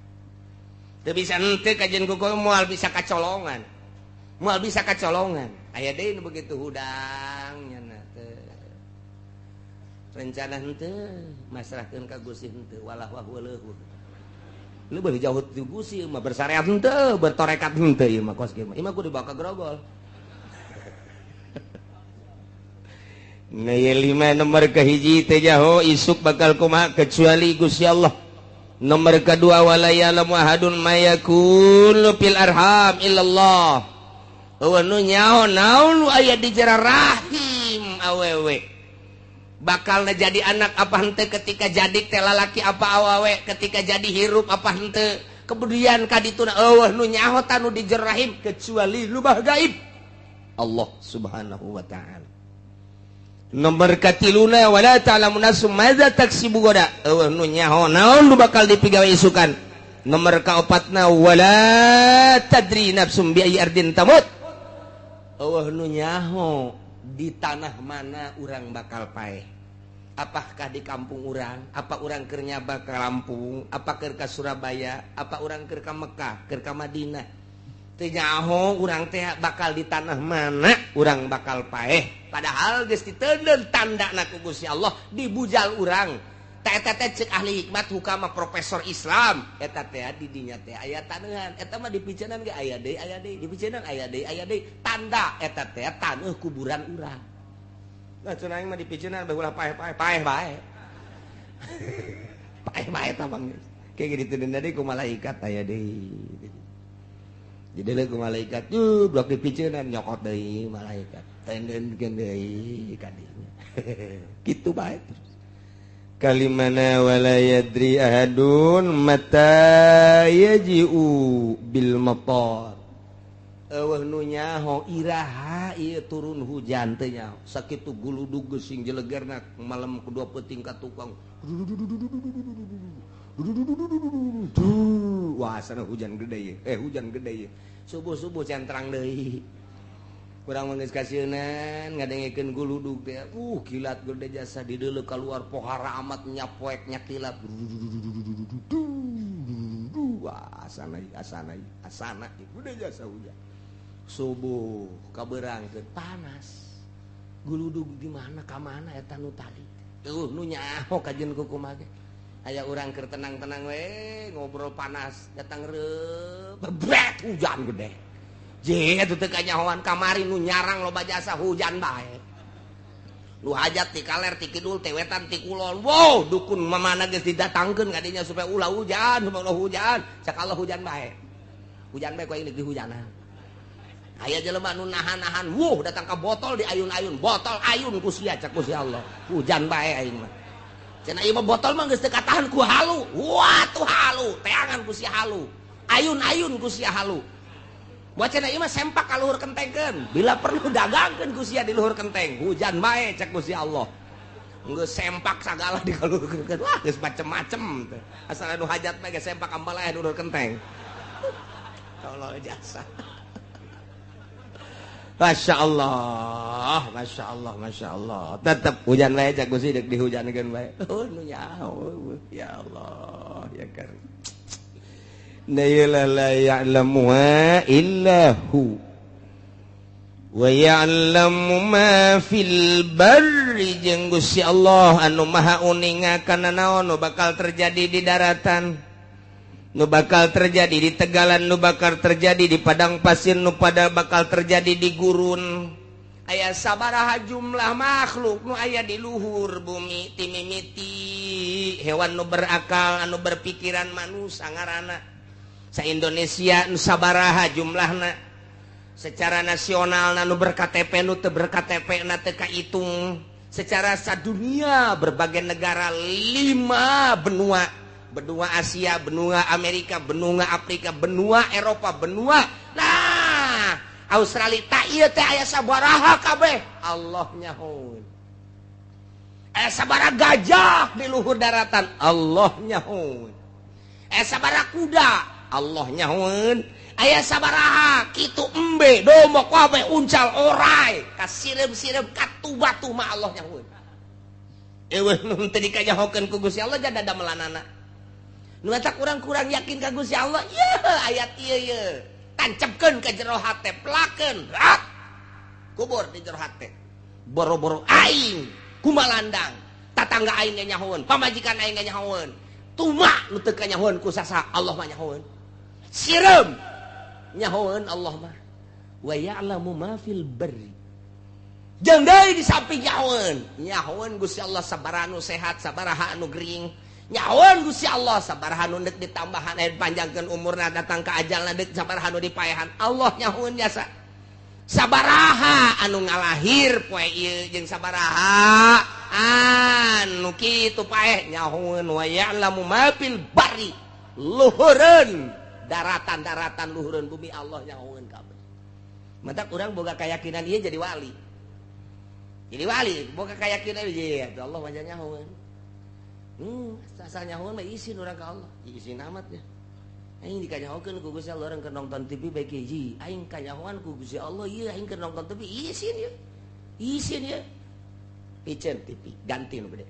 Teu bisa henteu kajian kuku moal bisa kacolongan. Moal bisa kacolongan. Aya deui nu begitu hudang nya teu. Rencana henteu masrahkeun ka Gusti henteu walah wah leuhur. Lu beuh jauh ti Gusti mah bersyariat henteu, bertorekat henteu ieu mah kos kieu mah. Ieu mah kudu dibawa ka grogol. Nah, 5 nomor kahiji teh jaho isuk bakal kumaha kecuali Gusti Allah. Nomor kedua wala ya'lamu ahadun ma yakunu fil arham illallah. Eueuh nu nyaho naon nu aya di jero rahim awewe. Bakal jadi anak apa henteu, ketika jadi teh lalaki apa awewe, ketika jadi hirup apa henteu. Kemudian kadituna eueuh nu nyaho tanu di jero rahim kecuali lubah gaib Allah Subhanahu wa taala. Nomor katiluna wala ta'lamu nafsum madza taksibu gada, eueuh nu nyaho naon nu bakal dipigawe isukan. Nomor kaopatna wala tadri nafsum bi ayyi ardin tamut, eueuh nu nyaho di tanah mana urang bakal paeh. Apakah di kampung urang, apa urang keur nyaba ka Lampung, apa keur ka Surabaya, apa urang keur ka Mekah, keur ka Madinah. Teu nyaho urang teh bakal di tanah mana urang bakal paeh. Padahal geus diteundeun tandana ku Gusti Allah dibujal urang. Teh eta teh ceuk ahli hikmat hukama profesor Islam, eta teh di dinya teh aya taneuhan, eta mah dipiceunan ge aya deui, aya deui, dipiceunan aya deui, aya deui, tanda eta teh taneuh kuburan urang. Nah cenah aing mah dipiceunan bae ulah paeh-paeh, paeh bae. Paeh bae tah bang. Kayak gitu deui deui ku malaikat aya deui. Dideuleu ku malaikat, yuh blok dipiceunan nyokot deui malaikat. Tendeunkeun deui ka dinya. Kitu bae terus. Kalimana wala yadri ahadun mata yaji'u bil matar. Eueuh nu nyaho iraha ieu turun hujan teh nyaho. Sakitu guludug geus jelegerna malam kedua peuting ka tukang. Wah, sana hujan gede ieu. Hujan gede ieu. Subuh-subuh centrang deui. Urang mah geus kasieunan ngadengekeun guludug teh. Kilat gede jasa dideuleu kaluar pohara amat nyapoek nyakilat. Wah, asana asana asana gede jasa hujan. Subuh kabeurang ke panas. Guludug di mana ka mana eta nu tadi. Tuh nu nyaho kajeun ku kumaha ge. Aya urang keur tenang-tenang we ngobrol panas datang reup bebret hujan gede. Je eta teu kanyahoan kamari nu nyarang loba jasa hujan bae. Nu hajat ti kaler ti kidul ti wetan ti kulon. Wow, dukun mamana geus didatangkeun ka dinya supaya ulah hujan, supaya ulah hujan. Cak Allah hujan bae. Hujan bae ku aing deuk dihujanan. Aya jelema nu nahan-nahan, wuh datang ka botol diayun-ayun, botol ayun ku sia cak ku si Allah. Hujan bae aing mah. Cenah ieu mah botol mah geus teu katahan ku halu. Wah tuh halu, teangan ku sia halu. Ayun-ayun ku sia halu. Buat cenah ieu mah sempak ka luhur kentengkeun. Bila perlu dagangkeun ku sia di luhur kenteng. Hujan bae cak ku si Allah. Geus sempak sagala di luhur kenteng. Wah geus macem-macem teh. Asal anu hajat mah geus sempak ambalaya di luhur kenteng. Allah jasa. Masya Allah, Masya Allah, Masya Allah. Tetap hujan bae cak Gusti deuk dihujankeun bae. Oh nu nyaho ya Allah ya karim. La la ya'lamuha illa hu wa ya'lamu ma fil barri. Jeung Gusti Allah anu maha uninga kana naon nu bakal terjadi di daratan, nu bakal terjadi di tegalan, nu bakal terjadi di padang pasir, nu pada bakal terjadi di gurun. Aya sabaraha jumlah makhluk nu aya di luhur bumi timimiti hewan nu berakal anu berpikiran manusia ngaranna. Sa Indonesia nu sabaraha jumlahna secara nasional nu ber-KTP nu teu ber-KTP na teu kaitung. Secara sadunia berbagai negara 5 benua, benua Asia, benua Amerika, benua Afrika, benua Eropa, benua nah Australia. Tak ieu teh aya sabaraha kabeh Allah nyahoeun. Aya sabaraha gajah di luhur daratan Allah nyahoeun. Aya sabaraha kuda Allah nyahoeun. Aya sabaraha kitu embe domba kabeh uncal orai kasireum-sireum katu batu mah Allah nyahoeun. Eueuh nu teu dikanyahokeun ku Gusti Allah jada damelanana. Nu eta kurang-kurang yakin ka Gusti Allah, ieu ayat ieu ieu. Tancepkeun ka jero hate, pelakeun, rak. Kubur di jero hate. Boro-boro aing kumalandang, tatangga aing ge nyahoeun, pamajikan aing ge nyahoeun. Tuma nu teu kanyahoeun ku sasa Allah mah nyahoeun. Sireum nyahoeun Allah mah. Wa ya'lamu ma fil barri. Jeung deui di samping nyahoeun, nyahoeun Gusti Allah sabaraha nu sehat, sabaraha anu gering. Nyahoeun Gusti Allah sabaraha nu deuk ditambahan aya panjangkeun umurna datang ka ajalna deuk sabaraha nu dipaehan. Allah nyahoeun jasa. Sabaraha anu ngalahir poe ieu jeung sabaraha Anu kitu paeh nyahoeun wa ya'lamu ma fil barri. Luhureun daratan-daratan luhureun bumi Allah nyahoeun kabeh. Mantak urang boga keyakinan ieu jadi wali. Jadi wali boga keyakinan ieu Allah mah nyahoeun. Asal nyahoeun mah isin urang ka Allah. Isin amat ya. Aing dikanyahokeun ku Gusti Allah urang keur nonton TV bae hiji. Aing kanyahoan ku Gusti Allah ieu aing keur nonton TV isin ieu. Isin ieu. Piceun TV ganti nu gede.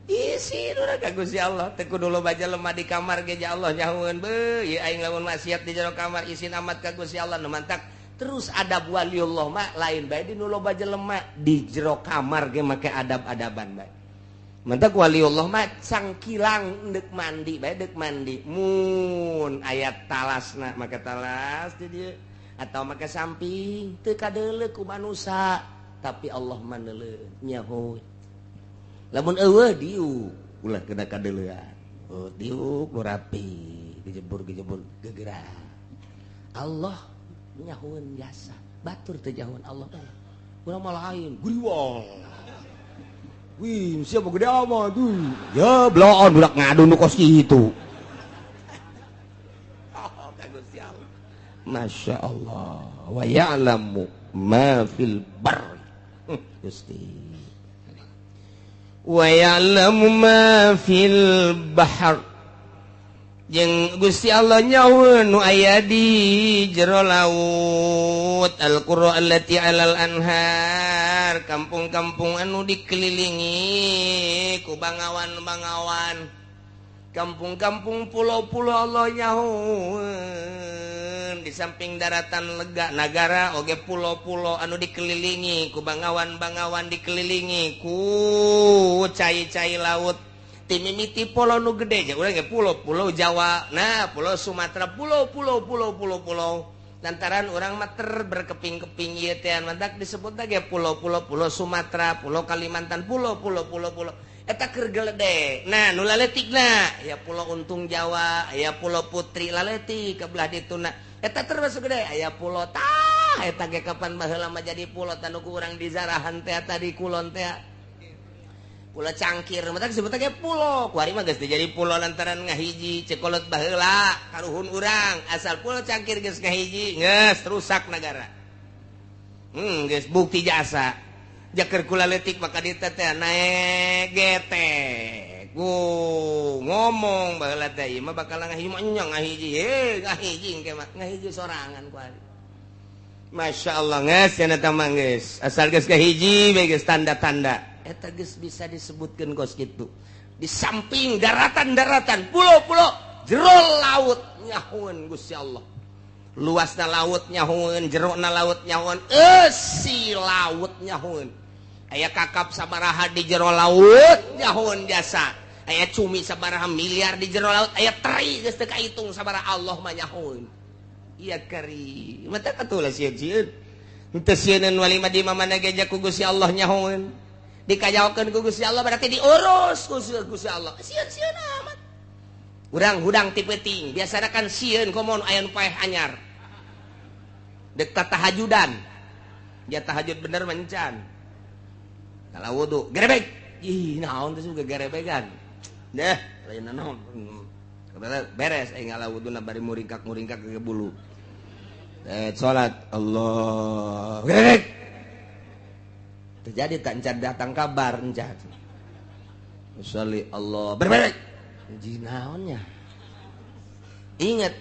Isin urang ka Gusti Allah teu kudu loba jelema di kamar ge ja Allah nyahoeun beuh ieu aing lamun maksiat di jero kamar isin amat ka Gusti Allah nu mantak terus adab waliullah mah lain bae di nu loba jelema di jero kamar ge make adab-adaban bae. Mantak waliullah mah cangkilang deuk mandi bae deuk mandi mun aya talasna make talas di dieu atau make samping teu kadeuleu ku manusa tapi Allah mah neuleuh nyaho. Lamun eueuh diuk ulah kena kadeuleuan. Oh diuk nu rapi gejebur-gejebur gegerak. Allah nyahoeun jasa batur teu nyahoeun Allah urang mah lain guriwang. Wih, siapa gede amat tuh? Ya, bloon budak ngadu nu kos kitu. Oh, ka Gusti Allah. Masya Allah. Wa ya'lamu ma fil barri. Gusti. Wa ya'lamu ma fil bahr. Jeung Gusti Allah nyahoeun nu aya di jero laut. Al-qura allati 'alal anhar, kampung-kampung anu dikelilingi ku bangawan-bangawan, kampung-kampung pulau-pulau Allah nyahoeun. Di samping daratan lega nagara oge pulau-pulau anu dikelilingi ku bangawan-bangawan, dikelilingi ku cai-cai laut. Timimiti pulau nu gede ja urang ge pulau-pulau Jawa, nah pulau Sumatera, pulau-pulau pulau-pulau pulau. Lantaran orang mah ter berkeping-keping ieu teh mantak disebut ge pulau-pulau, pulau Sumatera, pulau Kalimantan, pulau-pulau pulau-pulau. Eta keur geledek. Nah, nu laletikna aya pulau Untung Jawa, aya pulau Putri laletik ka belah dituna. Eta termasuk gede, aya pulau tah eta ge kapan baheula mah jadi pulau tanu ku urang di Zarahan teh tadi kulon teh. Pulau Cangkir, mantak disebut ge pulau. Kuari mah geus jadi pulau lantaran ngahiji cekolot baheula karuhun urang. Asal pulau Cangkir geus ngahiji, geus rusak nagara. Geus bukti jasa. Jaker kula leutik maka dieu teh naek getek. Ngomong baheula teh ieu mah bakal ngahiji mah nya ngahiji. Heh, ngahiji engke mah ngahiji sorangan kuari. Masya Allah geus cenah teh mah geus. Asal geus ngahiji bae geus tanda-tanda. Eta geus bisa disebutkeun kos kitu. Di samping daratan-daratan, pulau-pulau, jero laut nyahoeun Gusti Allah. Luasna laut nyahoeun, jerona laut nyahoeun, eusi laut nyahoeun. Aya kakap sabaraha di jero laut nyahoeun jasa. Aya cumi sabaraha miliar di jero laut, aya teri geus teu kaitung sabaraha Allah mah nyahoeun. Iya kari. Mata atuh lah sieun-sieun. Henteu sieuneun wali mah di mana ge ku Gusti Allah nyahoeun. Dikajaokeun ku Gusti Allah berarti diurus ku Gusti Allah. Sieun-sieun amat. Urang hudang ti peuting, biasana kan sieun komo aya nu paeh anyar. Deuk tahajudan. Dia tahajud bener mencan. Kalau wudu, gerebek. Ih, naon teh suka gerebegan. Deh, lain naon. Beres aing ngala wuduna bari muringkak-muringkak ke bulu. Salat Allah. Gerebek. Terjadi tak encan datang kabar encan. Sholli Allah berberek. Jinaonnya. Ingat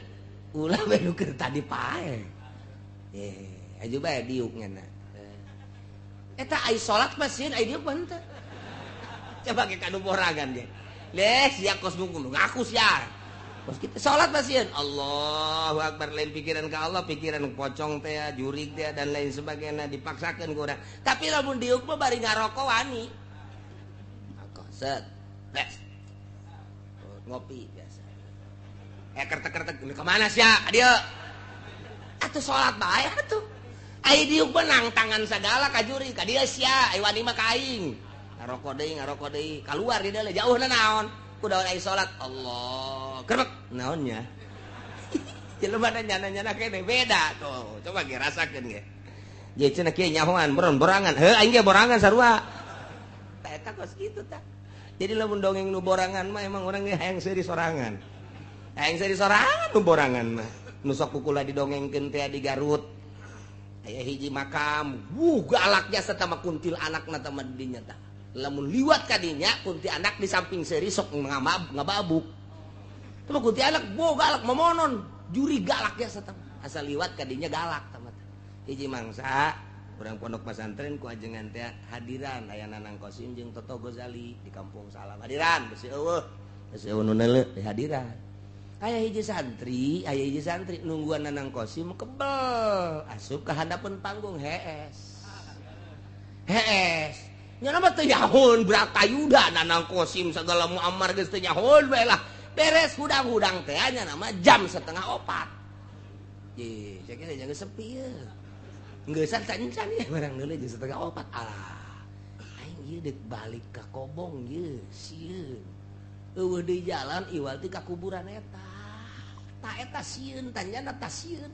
ulah bae nu keur tadi pae. Aju bae diuk ngana. Eta ai salat mah sieun ai diuk mah henteu. Coba ge kanu borangan ge. Leh sia kos nu ngaku sia. Kos kitu salat mah sieun. Allahu akbar lain pikiran ka Allah, pikiran pocong teh, jurig teh dan lain sebagainya dipaksakeun ku urang. Tapi lamun diuk mah bari ngaroko wani. Rokok set. Bes. Ngopi biasa. Kertek-kertek ke mana sia? Ka dieu. Atuh salat bae atuh. Ai diuk menang tangan sagala ka juri ka dieu sia, ai wani mah ka aing. Ngarokok deui, kaluar di dieu jauhna naon? Kudaon ai salat Allah. Kerbek naonnya? Jelema nyana-nyana kene beda tuh. Coba ge rasakeun ge. Ye cenah kieu nyahoan boron borangan. Heuh aing ge borangan sarua. Tah eta kos kitu tah. Jadi lamun dongeng nu borangan mah emang urang ge hayang seuri sorangan. Hayang seuri sorangan nu borangan mah. Nu sok kukula didongengkeun teh di Garut. Aya hiji makam, wuh galak jasa tama kuntil anakna tama dinya tah. Lamun liwat ka dinya kunti anak di samping seuri sok ngababuk. Tama kunti anak bo galak momonon, juri galak jasa tama. Asal liwat ka dinya galak tama. Hiji mangsa urang pondok pesantren ku ajengan teh hadiran aya Nanang Kosim jeung Toto Gozali di Kampung Salam. Hadiran besi eueuh, besi eueuh nu neuleuh di hadiran. Aya hiji santri nungguan Nanang Kosim kebel asup ka handapeun panggung hees. Hees. Nya mah teu nyahoon Bratayuda Nanang Kosim sagala Muammar geus teu nyahoon bae lah. Beres hudang-hudang teh nya nama jam 3:30. Ye, saya kira jangan sepi ya. Ngeusan cancan ya barang deuleu jam 3:30. Alah. Aing ieu deuk balik ka Kobong ieu sieun. Eueuh deui jalan iwal ti ka kuburan eta. Ta eta sieun tanyana ta sieun.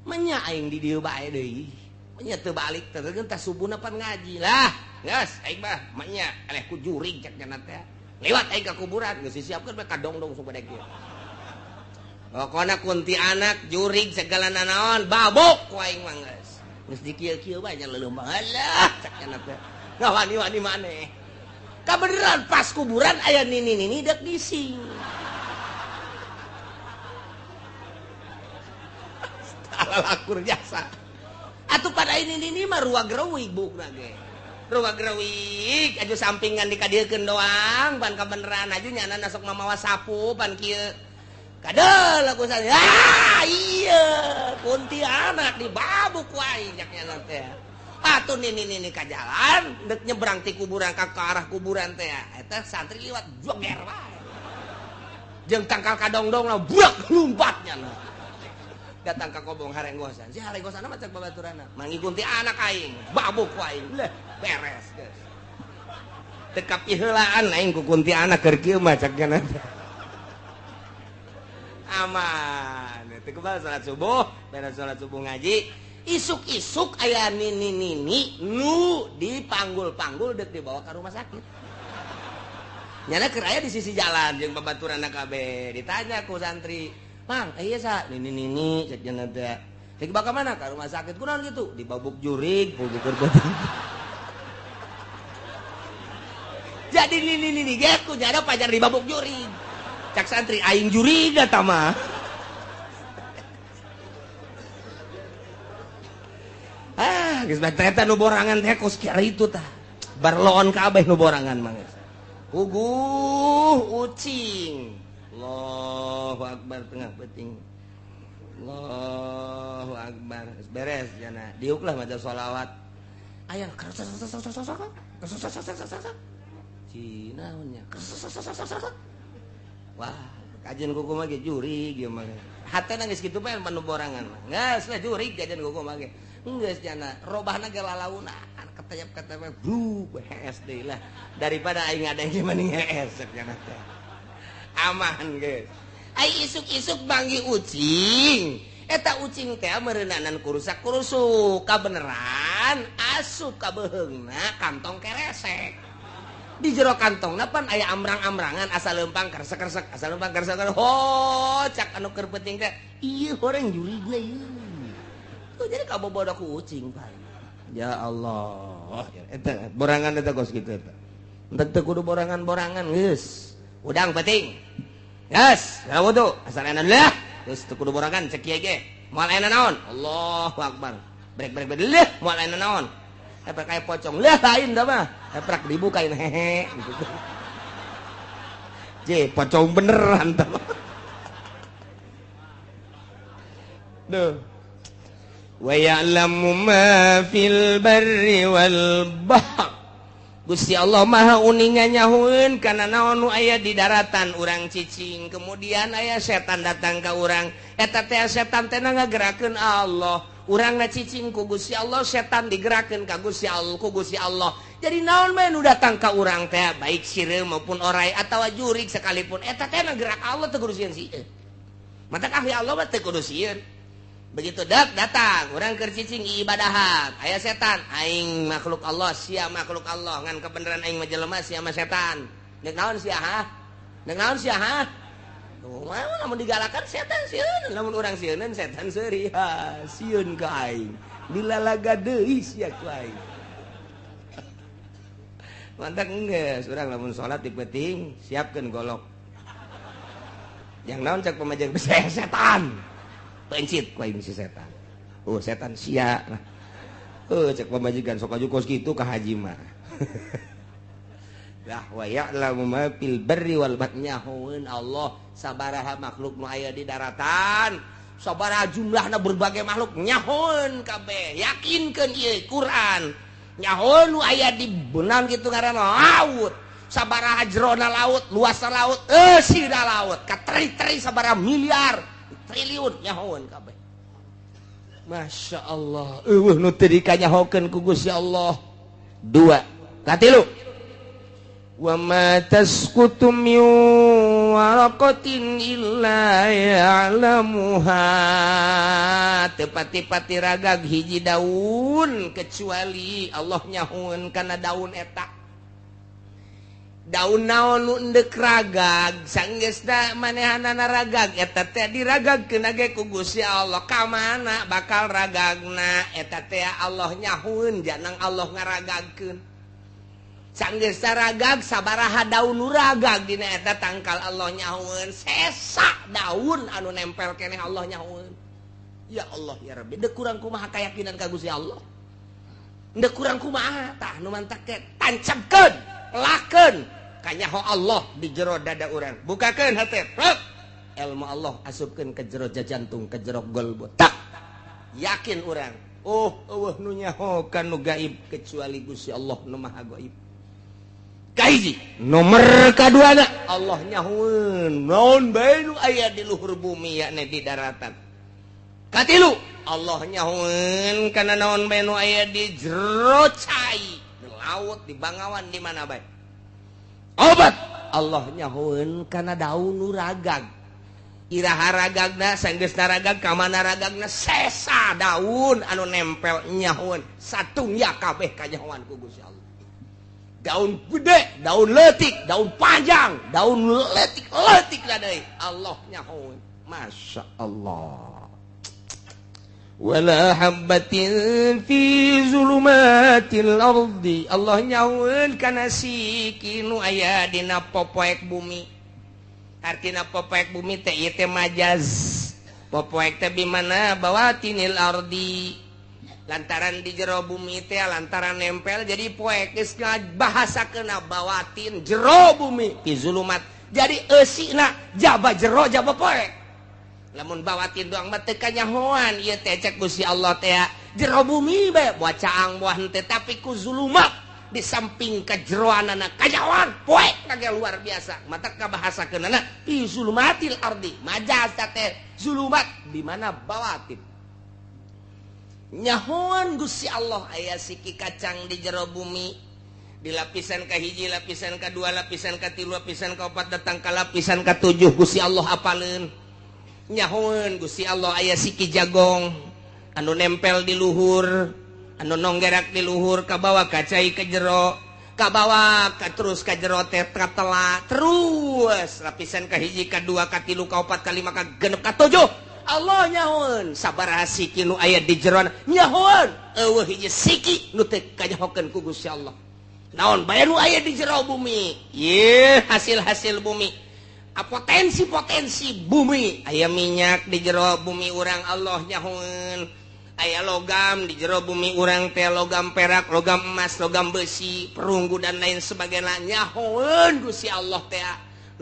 Menya aing di dieu bae deui. Menya teu balik teh tah subuhna pan ngaji lah. Geus aing mah menya eleh ku jurig cek nya teh. Lewat aing ka kuburan geus disiapkeun bae ka dongdong supaya kieu. Pokona kunti anak jurig segala nanaon babuk ku aing mah geus. Geus dikieu-kieu bae nya leuleum alah cek nya teh. Ngawani-wani maneh. Kabeneran pas kuburan aya nini-nini dek gising. Lakur jasa. Atuh pada ini nini mah ruag reuwig bukna ge. Ruag reuwig aju sampingan dikadiekeun doang pan kabeneran aju nyana sok mamawa sapu pan kieu. Kadel aku saya. Ah iya kuntianak dibabuk wae cak nyana teh. Atuh nini-nini ka jalan dek nyebrang ti kuburan ka arah kuburan teh. Eta santri liwat joger wae. Jeung tangkal kadongdong lah burak lumpat nyana. Datang ka Kobong harenggosan. Si harenggosan mah cek babaturana. Mangi kunti anak aing, babuk ku aing. Leh, beres geus. Teu kapiheulaan aing ku kunti anak keur kieu mah cek nya. Aman. Teu kebal salat subuh, beres salat subuh ngaji. Isuk-isuk aya nini-nini nu dipanggul-panggul deuk dibawa ka rumah sakit. Nyana keur aya di sisi jalan jeung babaturanna kabeh. Ditanya ku santri, "Mang, iya sa, nini-nini cek nya teh. Cek dibawa ka mana? Ka rumah sakit. Kunaon kitu? Dibabuk jurig, bukur beuteung." Jadi nini-nini ge ku nyana pajar dibabuk jurig. Cak santri aing jurig eta mah. Ah, geus bae eta nu borangan teh kos kitu tah. Barloon kabeh nu borangan mah geus. Puguh ucing. Allahu akbar tengah peuting. Allahu akbar. Geus beres jana. Diuklah maca sholawat. Aya Cina nya. Wah, kajian kuku mah ge jurig ieu mah. Hatena geus kitu bae nu borangan mah. Geus lah jurig kajian kuku mah ge. Geus jana robahna ge lalaunan ketayap-ketayap bru hees deui lah daripada aing ngadeng mending hees cek jana teh. Aman geus. Ai isuk-isuk banggi ucing. Eta ucing teh meureunanan kurusak-kurusuk kabeneran asup ka beuheungna kantong keresek. Di jero kantongna pan aya amrang-amrangan asal leumpang keresek-keresek asal leumpang keresek. Ho cak anu keur peuting teh ieu horeng jurigna ieu. Tuh jadi kabobodo ku ucing pan. Ya Allah, eta borangan eta kos kitu eta. Entek teu kudu borangan-borangan geus. Udang penting. Geus, ya wudu, asal enak lah. Geus teu kudu borangan cek kieu ge. Moal aya naon? Allahu akbar. Brek brek brek leuh moal aya naon. Eprak aya pocong leuh lain da mah. Eprak dibukain hehe gitu. Je, pocong beneran tah. Duh. Wa ya'lamu ma fil barri wal bahr. Gusti Allah Maha uninga nyahueun kana naon nu aya di daratan urang cicing, kemudian aya setan datang ka urang. Eta teh setan teh ngagerakeun Allah. Urangna cicing ku Gusti Allah, setan digerakeun ka Gusti Allah, ku Gusti Allah. Jadi naon bae nu datang ka urang teh baik sireum maupun orai atawa jurig sekalipun eta teh ngagerak Allah teu kudu sieun sieun. Matak ahli Allah mah teu kudu sieun. Begitu dak datang urang keur cicing ibadahan aya setan aing makhluk Allah sia makhluk Allah ngan kebenaran aing mah jelema sia mah setan. Deuk naon sia ha? Deuk naon sia ha? Kumaha lamun digalakan setan sieun, lamun urang sieuneun setan seuri ha, sieun ka aing. Dilalaga deui sia ku aing. Mantak geus urang lamun salat di peuting siapkeun golok. Yang naon cak pamajikan setan. Pencit ku aing si setan. Oh setan sia. Oh cek pamajikan sok aju kos kitu ka haji mah. Lah wa ya'lamu ma fil barri wal bahri nyahoeun Allah sabaraha makhluk nu aya di daratan, sabaraha jumlahna berbagai makhluk nyahoeun kabeh. Yakinkeun ieu Quran. Nyahoeun nu aya di beunang kitu ngaranna laut. Sabaraha jerona laut, luasna laut, eusina laut, kateri-teri sabaraha miliar triliun nyahoeun kabeh. Masya Allah, eueuh nu teu dikanyahokeun ku Gusti Allah. Dua, katilu. Wa ma tasqutu min waraqatin illa ya'lamuha. Teu pati-pati ragag hiji daun kecuali Allah nyahoeun kana daun eta. Daun naon nu endek ragag sanggeusna manehanana ragag eta teh diragagkeun ge ku Gusti Allah ka mana bakal ragagna eta teh Allah nyahueun janang Allah ngaragagkeun sanggeusna ragag sabaraha daun nu ragag dina eta tangkal Allah nyahueun sesa daun anu nempel keneh Allah nyahueun. Ya Allah ya Rabbi, deuk kurang kumaha kayakinan ka Gusti Allah, deuk kurang kumaha tah nu mantak teh tancapkeun lakeun kanyaho Allah di jero dada urang, bukakeun hate rek ilmu Allah asupkeun ke jero jantung ke jero golbo tak yakin urang oh eueuh nu nyaho ka nu gaib kecuali Gusti Allah nu maha gaib. Kahiji nomor kaduana Allah nyahoeun naon bae nu aya di luhur bumi yakni di daratan. Katilu Allah nyahoeun kana naon bae nu aya di jero cai, di laut, di bangawan, di mana bae. Obat Allah nyahoeun kana daun nu ragag. Iraha ragagna sanggeusna ragag ka mana ragagna sesa daun anu nempel nyahoeun satungya kabeh kanyahoan ku Gusti Allah. Daun gede, daun leutik, daun panjang, daun leutik-leutik deui Allah nyahoeun. Masya Allah. Wala habbatin fi zulumatil ardi. Allah nyahoeun kana siki nu aya dina popoek bumi. Artina popoek bumi teh ieu teh majaz. Popoek teh di mana bawatinil ardi. Lantaran di jero bumi teh lantaran nempel jadi poek geus bahasakeuna bawatin jero bumi fi zulumat. Jadi eusina jaba jero jaba poek. Lamun bawatin doang mah teu kanyahoan ieu teh cek Gusti Allah teh jero bumi bae buah caang buah henteu tapi ku zulumat di samping kajeroanana kanyahoan poek kage luar biasa. Mata kabahasakeunana fi zulumatil ardi majaz teh zulumat di mana bawatin. Nyahoan Gusti Allah aya siki kacang di jero bumi di lapisan kahiji, lapisan kadua, lapisan katilu, lapisan kaopat datang ka lapisan katujuh Gusti Allah apaleun. Nyahoeun Gusti Allah aya siki jagong anu nempel di luhur, anu nonggerak di luhur kabawa ka cai ka jero, kabawa ka terus ka jero teh katela terus lapisan kahiji, kadua, katilu, kaopat, kalima, kagenep, katujuh. Allah nyahoeun sabaraha siki nu aya di jeroan nyahoeun eueuh hiji siki nu teu kanyahokeun ku Gusti Allah. Naon bae nu aya di jero bumi ieu hasil-hasil bumi, potensi-potensi bumi aya minyak di jero bumi urang Allah nyahoeun, aya logam di jero bumi urang teh logam perak, logam emas, logam besi, perunggu dan lain sebagainya nyahoeun Gusti Allah teh.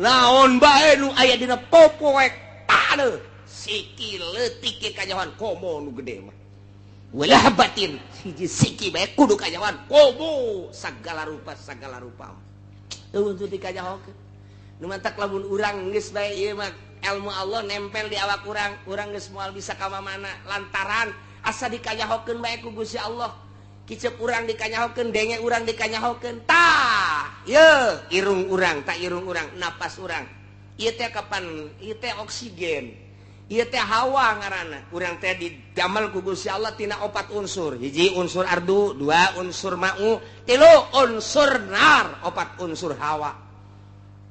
Naon bae nu aya dina popoek taneuh siki leutik ge kanyahoan komo nu gede mah. Walah batin hiji siki bae kudu kanyahoan komo sagala rupa sagala rupa. Eueuh teu dikanyahokeun. Nu mantak lamun urang geus bae ieu mah ilmu Allah nempel di awak urang, urang geus moal bisa ka mana lantaran asa dikanyahokeun bae ku Gusti Allah. Kicep urang dikanyahokeun, denge urang dikanyahokeun. Tah, yeuh irung urang, tah irung urang, napas urang. Ieu teh kapan? Ieu teh oksigen. Ieu teh hawa ngaranna. Urang teh didamel ku Gusti Allah tina opat unsur. Hiji unsur ardu, dua unsur ma'u, tilu unsur nar, opat unsur hawa.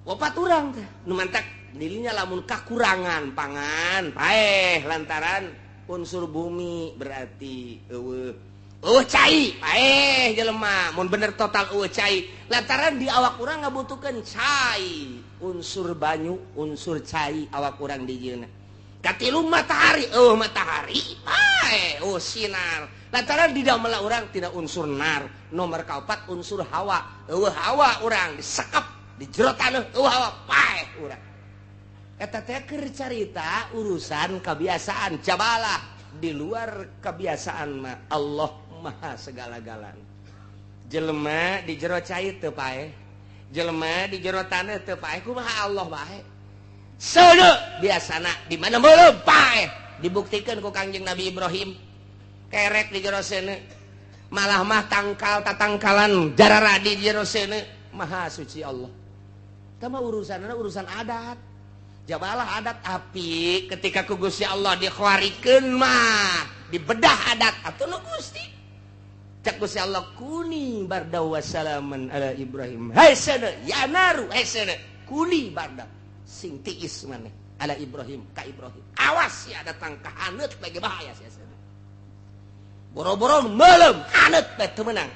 Opat urang teh nu mantak dirinya lamun kakurangan pangan paeh lantaran unsur bumi berarti eueuh eueuh cai paeh jelema mun bener total eueuh cai lantaran di awak urang ngabutuhkeun cai unsur banyu unsur cai awak urang dijieunna. Katilu matahari eueuh matahari paeh eueuh sinar lantaran di damel urang tina unsur nar. Nomor kaopat unsur hawa eueuh hawa urang disekep di jero taneuh eueuh hawa paeh urang. Eta teh keur carita urusan kebiasaan jabalah di luar kebiasaan mah Allah maha segala-galana. Jelema di jero cai teu paeh, jelema di jero taneuh teu paeh, kumaha Allah bae. Seuneu biasana di mana meuleum paeh dibuktikan ku Kangjeng Nabi Ibrahim kerek di jero seuneu malah mah tangkal tatangkalan jararadi di jero seuneu maha suci Allah. Tah mah urusanna urusan adat. Jabalah adat api ketika ku Gusti Allah dikhawarikeun mah dibedah adat atuh nu Gusti. Cak Gusti Allah kuni barda wassalaman ala Ibrahim. Hai seuneu ya naru hai seuneu kuni barda sing tiis maneh ala Ibrahim ka Ibrahim. Awas sia datang ka haneut bae bahaya sia seuneu. Boro-boro meuleum haneut bae teu meunang.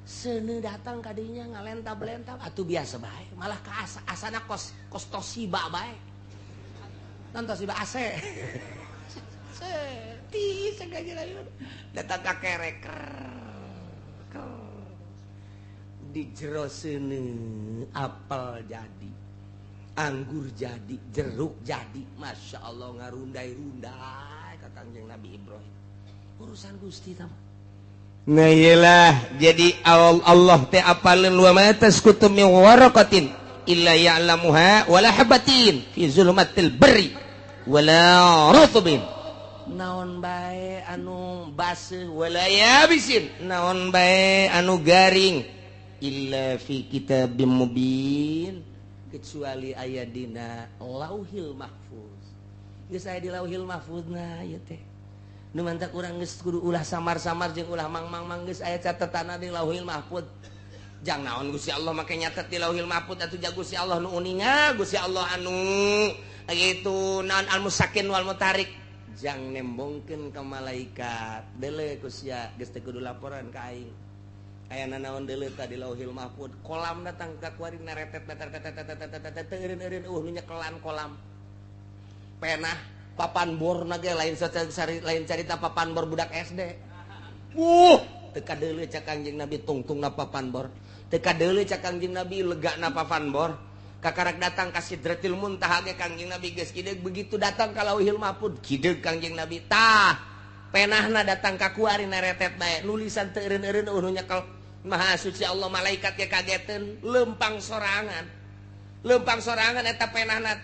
Seuneu datang ka dinya ngalentab-lentab atuh biasa bae malah ka asana kos kos Toshiba bae. Nonton Toshiba AC. Ti sengaja datang ka kerek. Di jero seuneu apel jadi, anggur jadi, jeruk jadi. Masya Allah ngarundai-rundai ka Kangjeng Nabi Ibrahim. Urusan Gusti tah. Nah iyalah jadi Allah teh apaleun wa ma tasqutu min waraqatin illa ya'lamuha wala habatin fi zulumatil barri wala rutbin. Naon bae anu baseuh wala yabisin, naon bae anu garing illa fi kitabim mubin, kecuali aya dina Lauhil Mahfuz. Geus aya di Lauhil Mahfuzna ieu teh. Nu mantak urang geus kudu ulah samar-samar jeung ulah mang-mang-mang geus aya catetanna di Lauhil Mahfuz. Jang naon Gusti Allah make nyatet di Lauhil Mahfuz atuh ja Gusti Allah nu uninga, Gusti Allah anu kitu naon al-musakin wal mutarik. Jang nembongkeun ka malaikat, deuleu ku sia geus teu kudu laporan ka aing. Aya nanaon deuleu tadi Lauhil Mahfuz, kolam datang ka kuari naretet teu eureun-eureun eueuh nu nyekelan kolam. Penah papan bor na ge lain lain carita papan bor budak SD. Teu kadeuleu cak Kangjeng Nabi tungtungna papan bor. Teu kadeuleu cak Kangjeng Nabi legana papan bor. Kakarak datang ka Sidratil Muntaha ge Kangjeng Nabi geus kideug, begitu datang ka Lauhil Mahfuz kideug Kangjeng Nabi. Tah, penahna datang ka kuari naretet bae, nulisan teu eureun-eureun eueuh nu nyekel. Maha suci Allah malaikat ge kageteun, lempang sorangan. Lempang sorangan eta penahna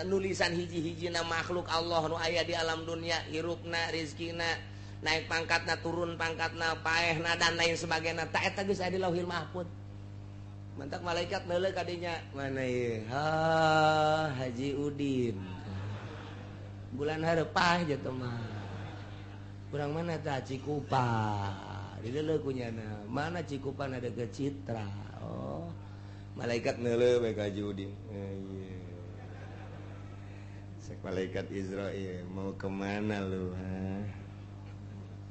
nulisan hiji-hijina makhluk Allah nu aya di alam dunia, hirupna, rezekina, naik pangkatna, turun pangkatna, paehna dan lain sebagainya. Ta eta geus aya di Lauhil Mahfuz. Mantak malaikat neuleuh ka dinya, mana ieu? Ha, Haji Udin. Bulan hareup aja teh mah. Urang mana tah Cikupa. Dideuleuh ku nyana. Mana Cikupa na deukeut Citra. Oh. Malaikat neuleuh bae ka Haji Udin. Ieu. Sek malaikat Israil mau kemana lu? Ha?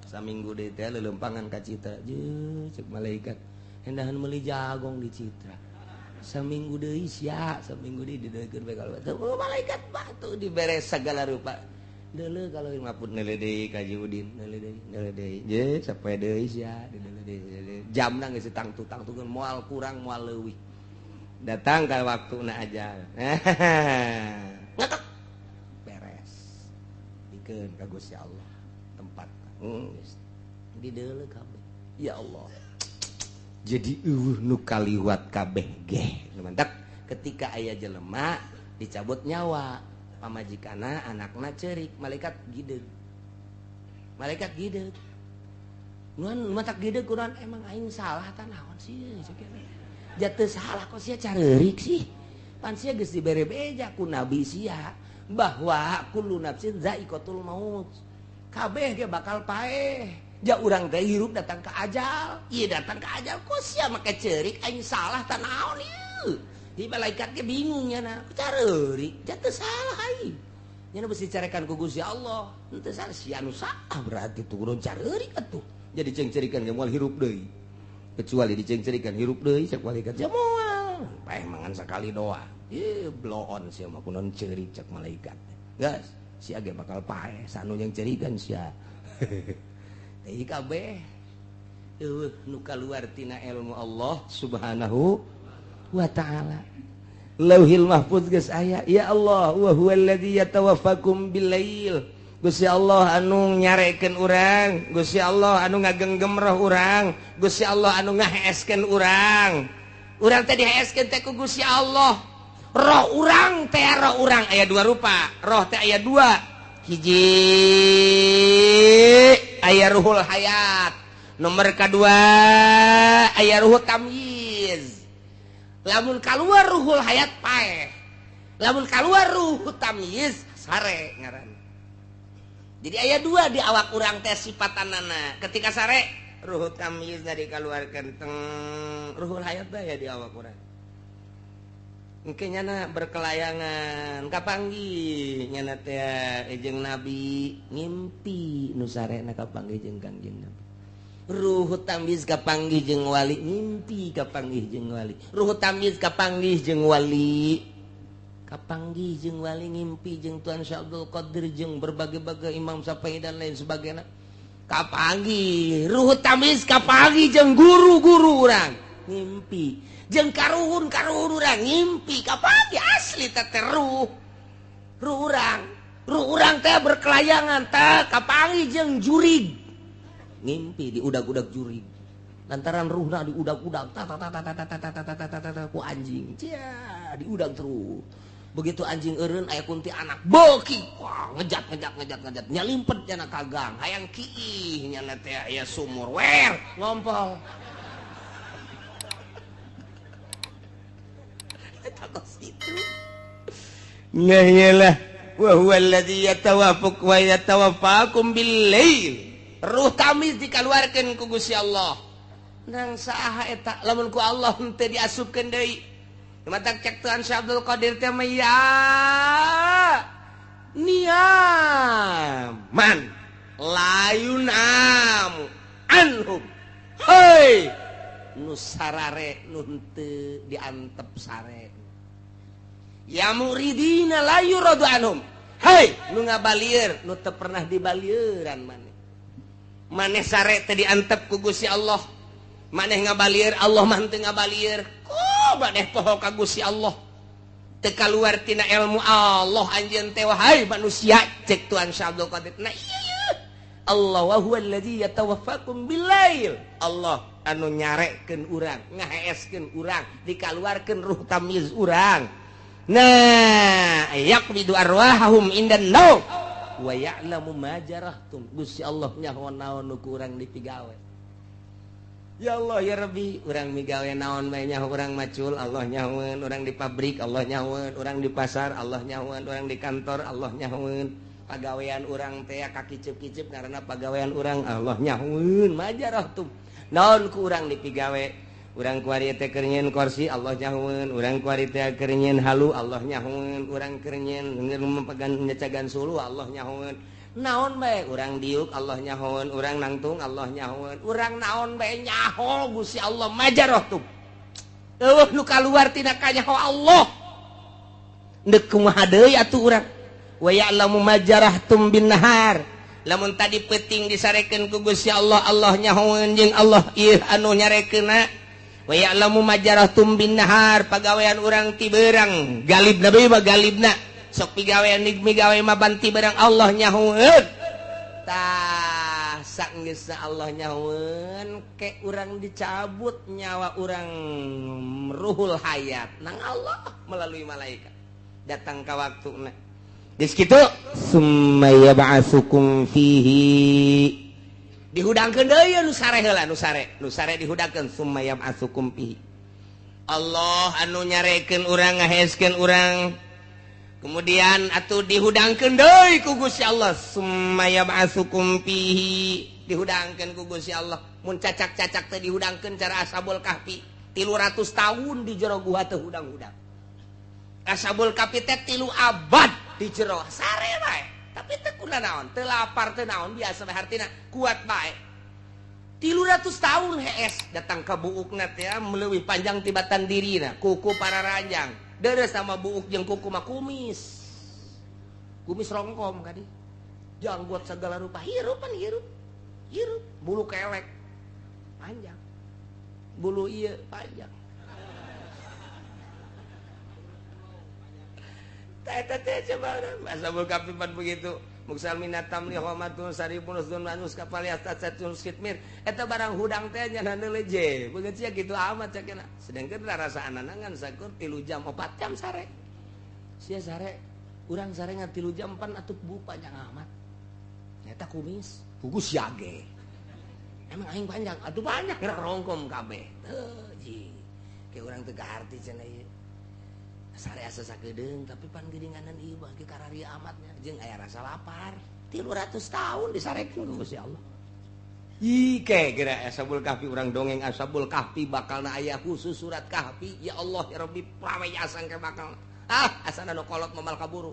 Saminggu deui teh leuleumpangan ka Citra. Jeung cek malaikat hendahan meuli jagong di Citra. Saminggu deui sia, saminggu deui dideuleukeun bae kalau teu malaikat batu dibere segala rupa. Deuleuh kalau maput neuleuh deui ka Haji Udin, neuleuh deui, neuleuh deui. Je sapoe deui sia, dideuleuh deui. Jamna geus tangtu-tangtukeun moal kurang moal leuwih. Datang ka waktuna aja. Ngetek. Beres. Dikeun ka Gusti Allah tempat. Geus dideuleuh kabeh. Ya Allah. Jadi eueuh nu kaliwat kabeh geh. Mantak ketika aya jelema dicabut nyawa, pamajikana anakna ceurik, malaikat gideug. Malaikat gideug. Nuan matak gideug kunaon emang aing salah tah naon sih cek jatuh salah kok sia careurik sih. Pan sia geus dibere beja ku nabi sia. Bahwa kullu nafsin zaiqatul maut. Kabeh ge bakal paeh. Ja urang teh hirup datang ke ajal. Ieu datang ke ajal kok sia make ceurik aing salah tah naon ieu. Di malaikat ge bingung nya ku careurik, ja teu salah aing. Nya besi carekan ku Gusti Allah. Henteu salah sia nu salah berarti turun careurik atuh. Jadi cengcerikan ge moal hirup deui. Kecuali dicengcerikan hirup deui cek malaikat sia moal. Paeh mangan sakali doa. Ih bloon sia mah kunaon ceurik cek malaikat. Geus, sia ge bakal paeh sanu yang cerikan sia. Teh kabeh eueuh nu kaluar tina ilmu Allah Subhanahu wa ta'ala. Lauhil Mahfuz geus aya, ya Allah wa huwallazi yatawaffakum billail. Gusti Allah anu nyarekeun urang, Gusti Allah anu ngagenggem roh urang, Gusti Allah anu ngaheeskeun urang. Urang teh diheeskeun teh ku Gusti Allah. Roh urang teh roh urang aya dua rupa, roh teh aya dua. Hiji aya ruhul hayat, nomor kedua aya ruhul tamyiz. Lamun kaluar ruhul hayat paeh, lamun kaluar ruhul tamyiz sare ngaran. Jadi aya dua di awak urang teh sifatanana. Ketika sare ruhul tamyiz dikaluarkeun teng ruhul hayat bae di awak urang. Engke nyana berkelayangan kapanggih nyana teh jeung nabi ngimpi nu sarena kapanggih jeung Kangjeng Nabi. Ruh tamyiz kapanggih jeung wali ngimpi kapanggih jeung wali. Ruh tamyiz kapanggih jeung wali. Kapanggih jeung wali ngimpi jeung Tuan Syekh Abdul Qadir jeung berbagai-bagai Imam Syafi'i dan lain sebagainya. Kapanggih ruh tamyiz kapanggih jeung guru-guru urang ngimpi. Jeung karuhun-karuhun urang ngimpi kapanggih asli teh ruh. Ruh urang, ruh urang teh berkelayangan teh kapanggih jeung jurig. Ngimpi diudag-udag jurig. Lantaran ruhna diudag-udag ta ta ta ta ta ta ta ta ta ta ta ku anjing. Cia, diudag terus. Begitu anjing eureun aya kunti anak beuki, wah ngejat ngejat ngejat ngejat nyalimpet nyana ka gang, hayang kiih nyana teh aya sumur wer ngompol. Kos itu. Nah iyalah wa huwa alladzi yatawaffaq wa yatawaffakum bil-lail. Ruh tamyiz dikaluarkeun ku Gusti Allah. Nang saha eta lamun ku Allah henteu diasupkeun deui. Matak cek Tuhan Syekh Abdul Qadir teh mah ya niaman layunam anhum. Hei nu sarare nu henteu diantep sare. Ya muridina la yuradu anhum. Hei nu ngabalieur nu teu pernah dibalieuran maneh. Maneh sare teh diantep ku Gusti Allah. Maneh ngabalieur Allah mah henteu ngabalieur. Ku maneh poho ka Gusti Allah. Teu kaluar tina ilmu Allah anjeun teh wahai manusia cek Tuhan Syekh Abdul Qadir. Nah iya. Allah wa huwa allazi yatawaffakum billail. Allah anu nyarekeun urang, ngaheeskeun urang, dikaluarkeun ruh tamyiz urang. Nah, yaqbidu arwahahum indan naum wa ya'lamu ma jarahtum. Gusti Allah nyaho naon nu ku urang dipigawe. Ya Allah ya Rabbi, urang migawe naon bae nyaho urang macul, Allah nyahoeun, urang di pabrik Allah nyahoeun, urang di pasar Allah nyahoeun, urang di kantor Allah nyahoeun. Pagawean urang teh kakiceup-kiceup karena pagawean urang Allah nyahoeun, ma jarahtum. Naon ku urang dipigawe? Urang kuari teh keur nyieun kursi Allah nyahoeun, urang kuari teh keur nyieun halu Allah nyahoeun, urang keur nyieun memegan nyecagan sulu Allah nyahoeun. Naon bae urang diuk Allah nyahoeun, urang nangtung Allah nyahoeun, urang naon bae nyaho Gusti Allah majaroh tuh. Eueuh nu kaluar tina kanyaho Allah. Deuk kumaha deui atuh urang? Wa ya'lamu ma jarahtum bin nahar. Lamun tadi peuting disarekeun ku Gusti Allah, Allah nyahoeun jeung Allah ieu anu nyarekeunna. Wa ya'lamu ma jarahtum bin nahar, pagawean urang ti beurang galibna bae mah galibna sok pigawean migawe mah banti beurang Allah nyahoeun. Tah sanggeusna Allah nyahoeun ke urang dicabut nyawa urang ruhul hayat nang Allah melalui malaikat datang ka waktuna. Geus kitu summa yab'atsukum fihi dihudangkeun deui nu sare heula nu sare dihudangkeun summa yab'atsukum fihi. Allah anu nyarekeun urang ngaheeskeun urang Kemudian atuh dihudangkeun deui ku Gusti Allah summa yab'atsukum fihi, dihudangkeun ku Gusti Allah. Mun cacak-cacak teh dihudangkeun cara Ashabul Kahfi 300 tahun di jero gua teh hudang-hudang. Ashabul Kahfi teh 3 abad di jero sare bae, tapi teu kunanaon, teu lapar teu naon, biasa bae hartina kuat bae. 300 tahun hees datang ka buukna teh leuwih panjang tibatan dirina, kuku pararanjang. Deres sama buuk jeung kuku mah kumis. Kumis rongkom kadi. Janggot segala rupa, hirup pan hirup. Hirup, bulu kelek panjang. Bulu ieu panjang. Eta teh coba Ashabul Kahfi pan begitu. Muksal minatam li homatun saripun usdun manus kapal yastatun skitmir. Eta barang hudang teh nya leje. Begitu sia kitu amat cakena. Sedangkan rasa anangan sakur 3 jam 4 jam sare. Sia sare, urang sare ngan 3 jam pan atuh bu panjang amat. Eta kumis, pugus yage. Emang aing panjang, atuh panjang gerak rongkom kabeh. Teu ji. Ke urang teu kaharti cenah ieu. Sare asa sakedeung tapi pan geuninganan ieu bagi kararia amatnya jeung aya rasa lapar. 300 tahun disarekeun ku Gusti Allah. Ih ke geura Ashabul Kahfi urang dongeng Ashabul Kahfi bakalna aya khusus surat Kahfi. Ya Allah ya Rabbi prawe asang ke bakal. Ah asana nu kolot momal kaburu.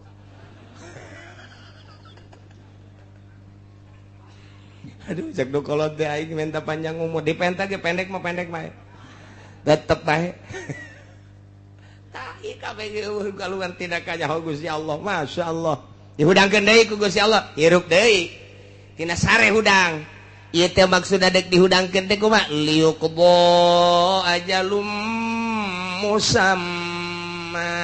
Aduh cek nu kolot teh aing minta panjang umur dipenta ge pendek mah pendek bae. Tetep bae. Kaluar tidak kanyaho Gusti Allah, Masya Allah. Dihudangkeun deui ku Gusti Allah, hirup deui. Tina sare hudang. Ieu teh maksudna dek dihudangkeun teh kumaha? Liyuqdo ajalum musamma.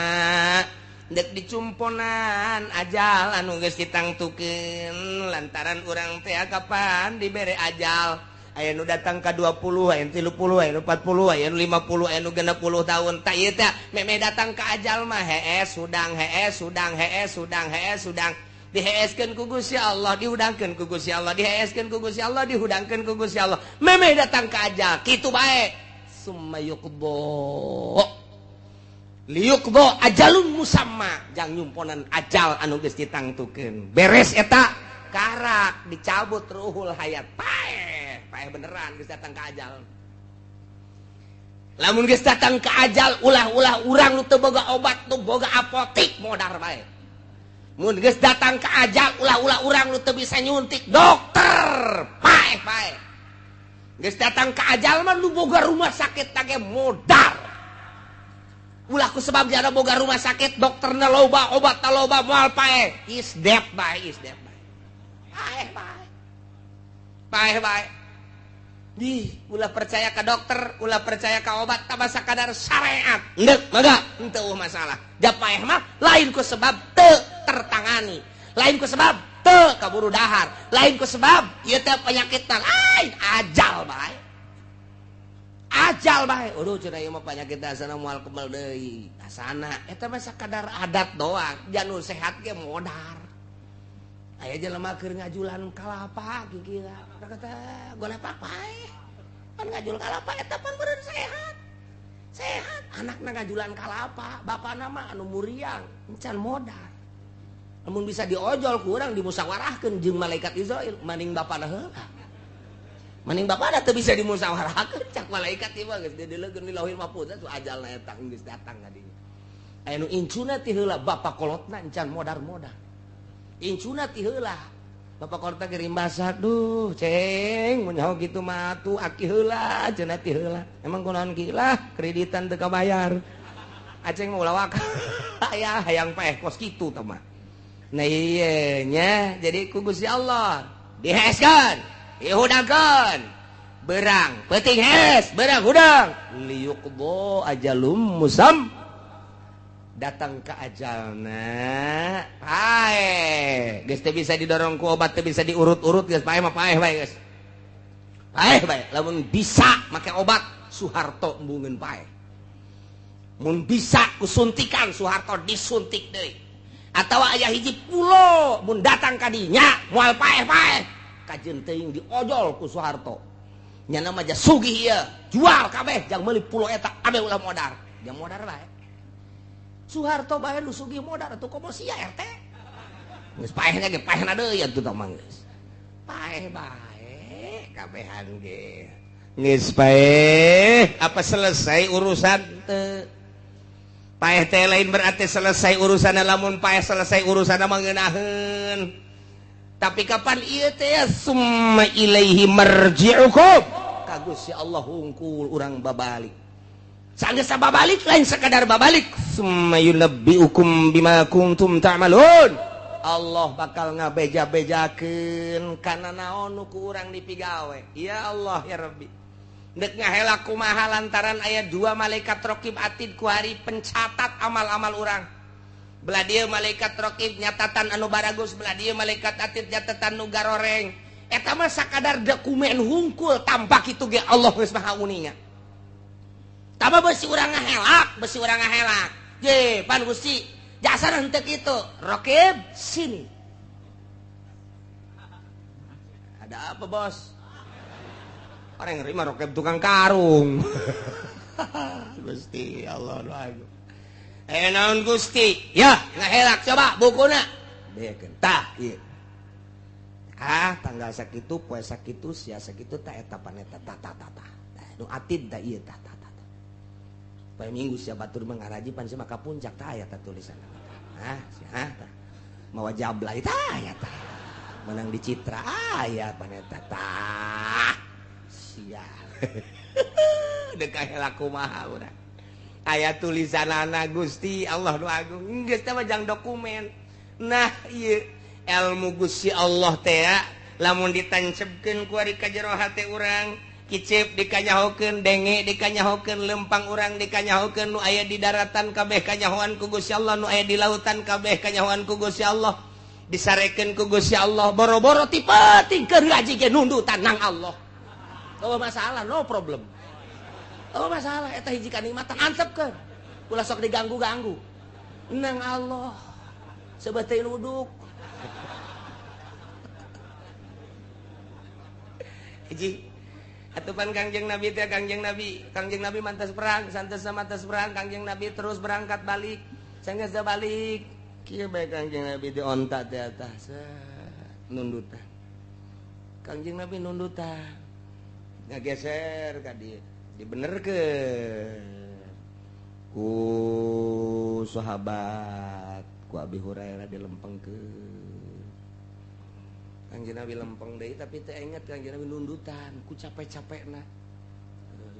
Dek dicumponan ajal anu geus ditangtukeun lantaran urang teh kapan dibere ajal. Aya nu datang ka 20, aya nu 30, aya nu 40, aya nu 50, aya nu 60 tahun. Tak ieu teh memeh datang ka ajal mah hees hudang hees hudang hees hudang hees hudang. Diheeskeun ku Gusti Allah, dihudangkeun ku Gusti Allah, diheeskeun ku Gusti Allah, dihudangkeun ku Gusti Allah. Memeh datang ka ajal kitu bae. Summa yuqdo. Liyuqdo ajalun musamma, jang nyumponan ajal anu geus ditangtukeun. Beres eta karak dicabut ruhul hayat. Paeh. Paeh beneran geus datang ka ajal. Lamun geus datang ka ajal ulah-ulah urang nu teu boga obat, nu boga apotik modar bae. Mun geus datang ka ajal ulah-ulah urang nu teu bisa nyuntik dokter, paeh bae. Geus datang ka ajal mah nu boga rumah sakit tage modar. Ulah ku sebab jana boga rumah sakit dokterna loba, obatna loba moal paeh. Is dead bae, is dead bae. Paeh bae. Paeh bae. Di ulah percaya ke dokter, ulah percaya ke obat, tambah sakadar syariat. Endek, mangga, henteu masalah. Japaeh mah lain ku sebab teu tertangani, lain ku sebab teu kaburu dahar, lain ku sebab ieu teh penyakit lain ajal bae. Ajal bae. Aduh cenah ieu mah penyakit asana moal kebal deui. Asana eta mah sakadar adat doang, janur sehat ge modar. Aya jelema keur ngajulan kalapa kikira kata golepak paeh. Pan ngajul kalapa eta pan beureun sehat. Sehat anakna ngajulan kalapa, bapana mah anu muriang, encan modal. Lamun bisa diojol ku urang dimusyawarahkeun jeung malaikat Israil, maning bapana heula. Maning bapana teu bisa dimusyawarahkeun cak malaikat ieu mah geus dideleukeun di Lauhil Mahfuz atuh ajalna eta geus datang ka dinya. Aya nu incuna ti heula bapa kolotna encan modar-modar. Incuna ti heula bapak kolotna ge rimbasa, duh ceng mun nyaho kitu mah atuh aki heula cenah ti heula. Emang kunaon ki lah kreditan teu kabayar. Aceng mah ulah waka. Aya hayang paeh kos kitu tah mah. Nah ieu nya jadi ku Gusti Allah diheskeun, dihudangkeun. Berang peuting hes, berang hudang. Liyuqdo ajalum musam. Datang ke ajalna paeh geus teu bisa didorong ku obat, teu bisa diurut-urut geus paeh mah paeh bae geus. Paeh bae lamun bisa make obat Soeharto embungeun paeh. Mun bisa ku suntikan Soeharto disuntik deui. Atawa aya hiji pulo mun datang ka dinya moal paeh-paeh kajeun teuing diojol ku Soeharto. Nyana mah sugih ieu, jual kabeh jang meuli pulo eta kabeh ulah modar. Jang modar bae. Soeharto bae nu sugih modar atuh komo sia RT. Geus paehna ge paehna deui atuh tah mah geus. Paeh bae kabehan ge. Geus paeh, apa selesai urusan teu? Paeh teh lain berarti selesai urusan, lamun paeh selesai urusan mah ngeunaheun. Tapi kapan ieu teh summa ilaihi marji'ukum. Ka Gusti Allah hungkul urang babalik. Sanggeus babalik lain sekadar babalik, summa yunabbi'ukum bima kuntum ta'malun. Allah bakal ngabeja-bejakeun kana naon nu ku urang dipigawe. Ya Allah ya Rabbi. Dek ngahela kumaha lantaran aya dua malaikat raqib atid ku hari pencatat amal-amal urang. Belah dieu malaikat raqib nyatatan anu baragus, belah dieu malaikat atid nyatatan nu garoreng. Eta mah sakadar dokumen hungkul tanpa kitu ge Allah geus maha uninga. Tama beusi urang ngahelak, beusi urang ngahelak. Ye, pan Gusti, jasa henteu kitu. Raqib sini. Ada apa, Bos? Orang yang nerima rokeb tukang karung. Gusti Allah agung. Naon Gusti? Ya, ngahelak coba bukuna. Bekeun tah ieu. Ah, tanggal sakitu, poe sakitu, sia sakitu tah eta paneta tah tah tah tah. Nu atid tah ieu tah tah tah. Poe Minggu sia batur mangaraji pan sia maka puncak tah aya tah tulisanna. Hah, sia tah. Mawa jablay tah aya tah. Menang di Citra aya paneta tah. Sia. Dek kahelak kumaha urang. Aya tulisanana Gusti Allah nu agung. Geus teh mah jang dokumen. Nah, ieu ilmu Gusti Allah teh lamun ditancepkeun ku ari ka jero hate urang, kicep dikanyahokeun, denge dikanyahokeun, lempang urang dikanyahokeun, nu aya di daratan kabeh kanyahoan ku Gusti Allah, nu aya di lautan kabeh kanyahoan ku Gusti Allah, disarekeun ku Gusti Allah, boro-boro ti peuting keur ngaji ge nundutan nang Allah. Oh masalah, no problem. Oh masalah, eta hiji kanikmatan antepkeun. Ulah sok diganggu-ganggu. Nang Allah. Sebatein uduk. Hiji. Atupan Kangjeng Nabi teh Kangjeng Nabi mantas perang, santos mantas perang, Kangjeng Nabi terus berangkat balik. Sanggeus balik, kieu bae Kangjeng Nabi di onta teh atas. Nundutan. Kangjeng Nabi nundutan. Ngageser ka dieu, dibenerkeun ku sahabat, ku Abi Hurairah dilempengkeun. Kangjeng Nabi lempeng deui tapi teu inget Kangjeng Nabi nundutan ku capek-capekna.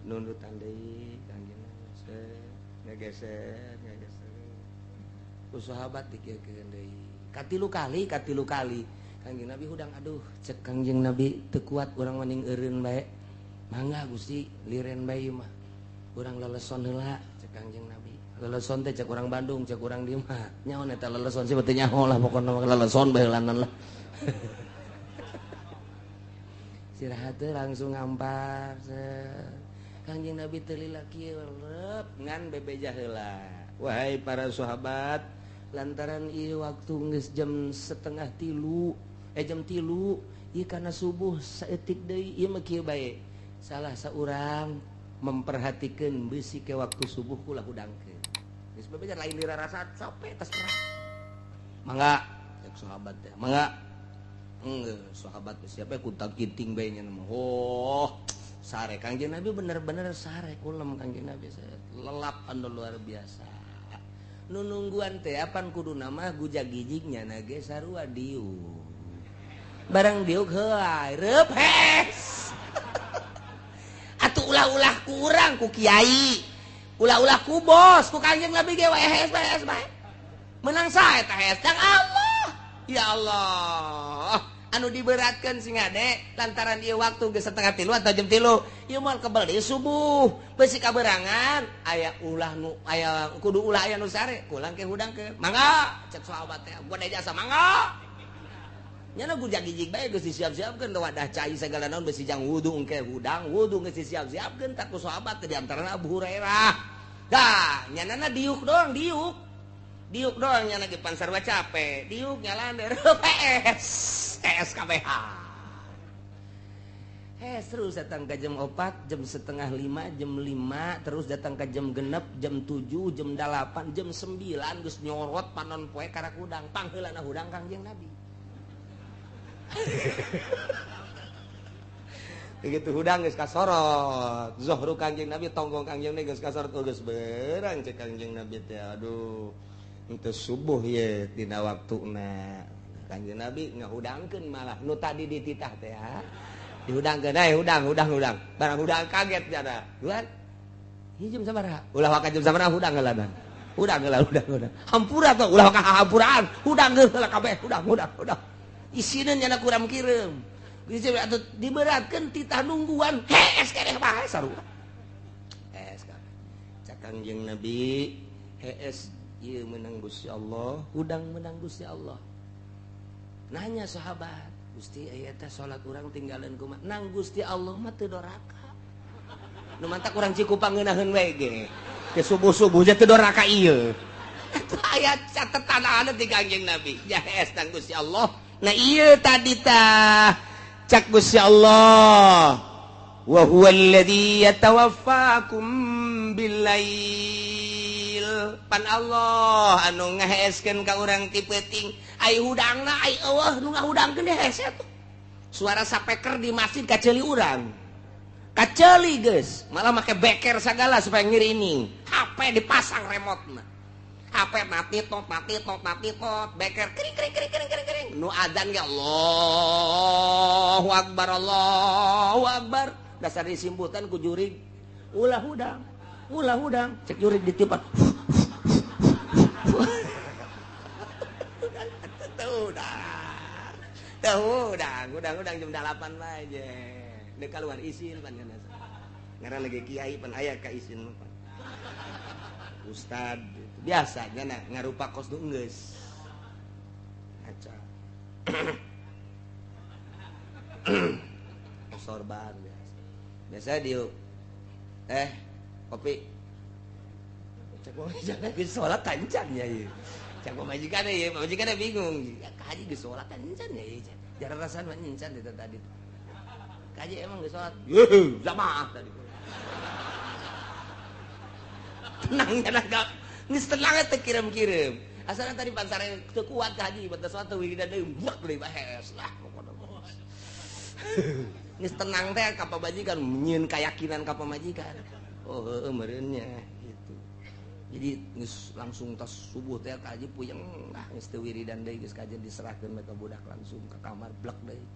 Nundutan deui Kangjeng Nabi ngageser, ngageser. Ku sahabat dikieukeun deui. Katilu kali Kangjeng Nabi hudang aduh cek Kangjeng Nabi teu kuat urang mending eureun bae. Mangga Gusti liren bae mah. Urang leleson heula cek Kangjeng Nabi. Leleson teh cek urang Bandung, cek urang dieu mah. Nyaho eta leleson sih beuteung nyaho lah pokona mah leleson bae heulanan lah. Istirahat teh langsung ngampar. Kangjeng Nabi teu lila kieu rep ngan bebeja heula. Wahai para sahabat, lantaran ieu waktu geus jam 2:30, jam 3, ieu kana subuh saeutik deui ieu mah kieu bae. Salah seorang memperhatikan besi ke waktu subuh kula hudangkeun. Geus bebeja lain dirarasa capek tas perang. Mangga cek sahabat teh, mangga. Enggeus sahabat teh siapa kuntak kiting bae nya mah. Oh, sare Kangjeng Nabi bener-bener sare kulem Kangjeng Nabi lelap anu luar biasa. Nu nungguan teh apan kuduna mah gujag-gijig nyana ge sarua diuk. Barang diuk heuay reup hes. Atuh ulah-ulah ku urang ku kiai, ulah-ulah ku bos, ku Kangjeng Nabi ge wae hes bae hes bae. Menang sae eta hes kang Allah. Ya Allah. Anu diberatkeun sing ade lantaran ieu waktu geus 2:30 atau jam 3. Ieu moal kebel deui subuh. Beusi kaberangan aya ulah nu aya kudu ulah aya nu sare, kulang ke hudang ke. Mangga cek sahabat teh, gua jasa mangga. Nyana gujag-gijig bae geus disiap-siapkeun wadah cai sagala naon beusi jang wudu engke hudang, wudu geus disiap-siapkeun tak ku sahabat teh di antarana Abu Hurairah. Dah, nyanana diuk doang, diuk. Diuk doang nyana ge pan sarua capek, diuk nyalander PS SKBH. Terus datang ke jam 4, jam 4:30, jam 5, terus datang ke jam 6, jam 7, jam 8, jam 9 geus nyorot panon poe karak hudang, pangheulana hudang Kangjeng Nabi. Begitu hudang geus kasorot, zuhru Kangjeng Nabi, tonggong Kangjeng Nabi geus kasorot, geus berang cek Kangjeng Nabi teh, aduh, henteu subuh ye dina waktuna. Kangjeng Nabi ngahudangkeun malah nu tadi dititah teh ha. Dihudangkeun eh hudang hudang hudang. Barang hudang kaget jana. Duan. Ieu jam sabaraha? Ulah waka jam sabaraha hudang heula dan. Hudang heula hudang hudang. Hampura tuh ulah waka hampuraan. Hudang heula kabeh hudang hudang hudang. Isina nyana kuram kireum. Geus atuh diberatkeun titah nungguan. Hees keneh bae sarua. Hees kabeh. Cak Kangjeng Nabi, hees ieu meunang Gusti Allah, hudang meunang Gusti Allah. Nanya sahabat, Gusti aya teh salat urang tinggalan kumaha? Nang Gusti Allah mah teu doraka. Nu mantak urang Cikupang ngeunaheun we ge. Ke subuh-subuh nya teu doraka ieu. Eta aya catetan anu ti Kangjeng Nabi. Ya hees nang Gusti Allah. Nah ieu tadi tah cak Gusti Allah. Wa huwa alladzi yatawaffakum billail. Pan Allah anu ngaheeskeun ka urang ti peuting. Ai hudangna ai eueuh nu ngahudangkeun hese tuh. Suara sapeker di masjid kaceuli urang. Kaceuli geus, malah make beker sagala supaya ngirining. HP dipasang remote-na. HP mati tot mati tot mati tot, beker kering kering kering kering kering kering. Nu adzan ge Allahu akbar Allahu akbar. Dasar disimputan ku jurig. Ulah hudang, ulah hudang, cek jurig ditipan. Tuh, udang, udang, udang jam 8 bae je. Deuk keluar isin pan kana. Ngaran lagi kiai pan aya ka isin pan. Ustad biasa nya ngarupa kos nu geus. Aca. Sorban biasa. Biasa dieu kopi. Cek pamajikan geus salat kancan nya ieu. Cak pamajikan ieu, pamajikan bingung. Ya kaji geus salat kancan ya ieu. Jarang rasaan mah nyencan eta tadi. Kaji emang geus salat. Yeuh, jamaah tadi. Tenang nya gak. Geus tenang teh kirim-kirim. Asalna tadi pansare teu kuat kaji, batas salat teu wiridan deui, buak deui bahes lah pokona. Geus tenang teh ka pamajikan, nyieun kayakinan ka pamajikan. Oh heueuh meureun nya gitu. Jadi geus langsung tas subuh teh kaji puyeng lah geus teu wiridan deui geus kaji diserahkeun ka budak langsung ke kamar blek deui.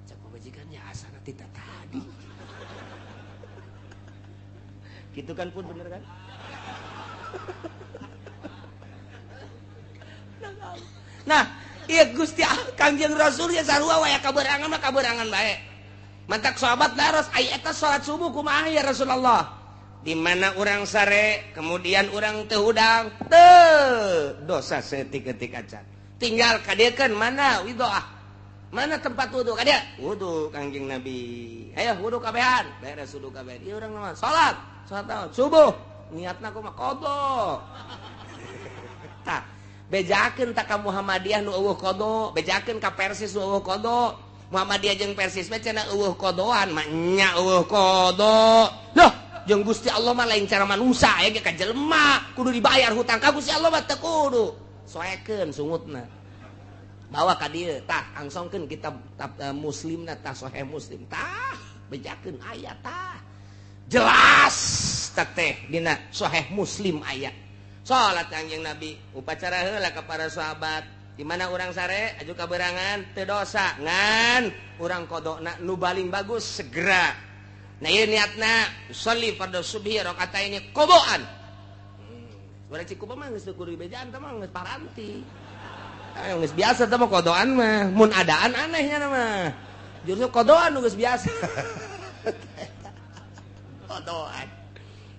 Cak pamajikan ya asana ti tadi. Gitu kan pun bener kan? Nah, iya Gusti Kangjeng Rasul ya sarua wae kaberangan mah kaberangan bae. Mantak sahabat daros ai eta salat subuh kumaha ya Rasulullah? Di mana urang sare, kemudian urang teu hudang, teu dosa setik-etik acan. Tinggal kadiekeun mana widoah. Mana tempat wudu ka dia? Wudu Kangjeng Nabi. Ayo wudu kabehan, beres wudu kabehan. Ieu urang mah salat, salat naon? Subuh. Niatna kumaha? Qada. Tah, bejakeun ta ka Muhammadiyah nu eueuh qada, bejakeun ka Persis nu eueuh qada. Muhammadiyah jeung Persis mah cenah eueuh qadoan, mah nya eueuh qada. Loh, jeung Gusti Allah mah lain cara manusia aya ge ka jelema kudu dibayar hutang ka Gusti Allah mah teu kudu. Soekeun sungutna. Bawa ka dieu tah angsongkeun kitab Muslimna tah Sahih Muslim tah bejakeun aya tah. Jelas teh dina Sahih Muslim aya. Salat Kangjeng Nabi upacara heula ka para sahabat. Di mana urang sare aju kaberangan teu dosa ngan urang qadona nu baling bagus segera. Nah ieu niatna sholli fardhu subhi rakaataini qadaan. Urang Cikupa mah geus kudu dibejaan teh mah geus paranti. Geus biasa teh mah qadaan mah, mun adaan anehnya mah. Justru qadaan nu geus biasa. Qadaan.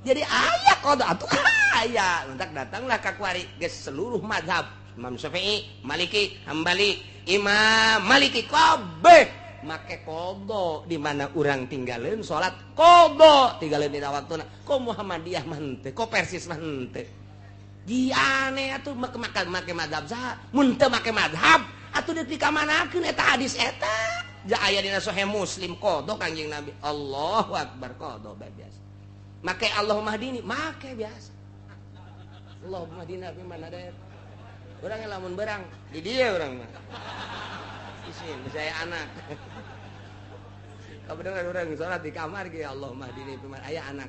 Jadi aya qada atuh aya. Entak datanglah ka kuari geus seluruh mazhab Imam Syafi'i, Maliki, Hambali, Imam Maliki kabeh make qada di mana urang tinggalin salat qada tinggalin dina waktuna. Ko Muhammadiyah mah henteu, ko Persis mah henteu. Di aneh atuh make mazhab saha? Mun teu make mazhab atuh deuk dikamanakeun eta hadis eta. Ja aya dina Sahih Muslim qada Kangjeng Nabi. Allahu akbar qada bae biasa. Make Allahumma hdini, make biasa. Allahumma hdina fi man hadait. Urang lamun berang di dieu urang mah. Isin saya anak. Kabeneran urang salat di kamar ge Allahumma hdini fi man aya anak.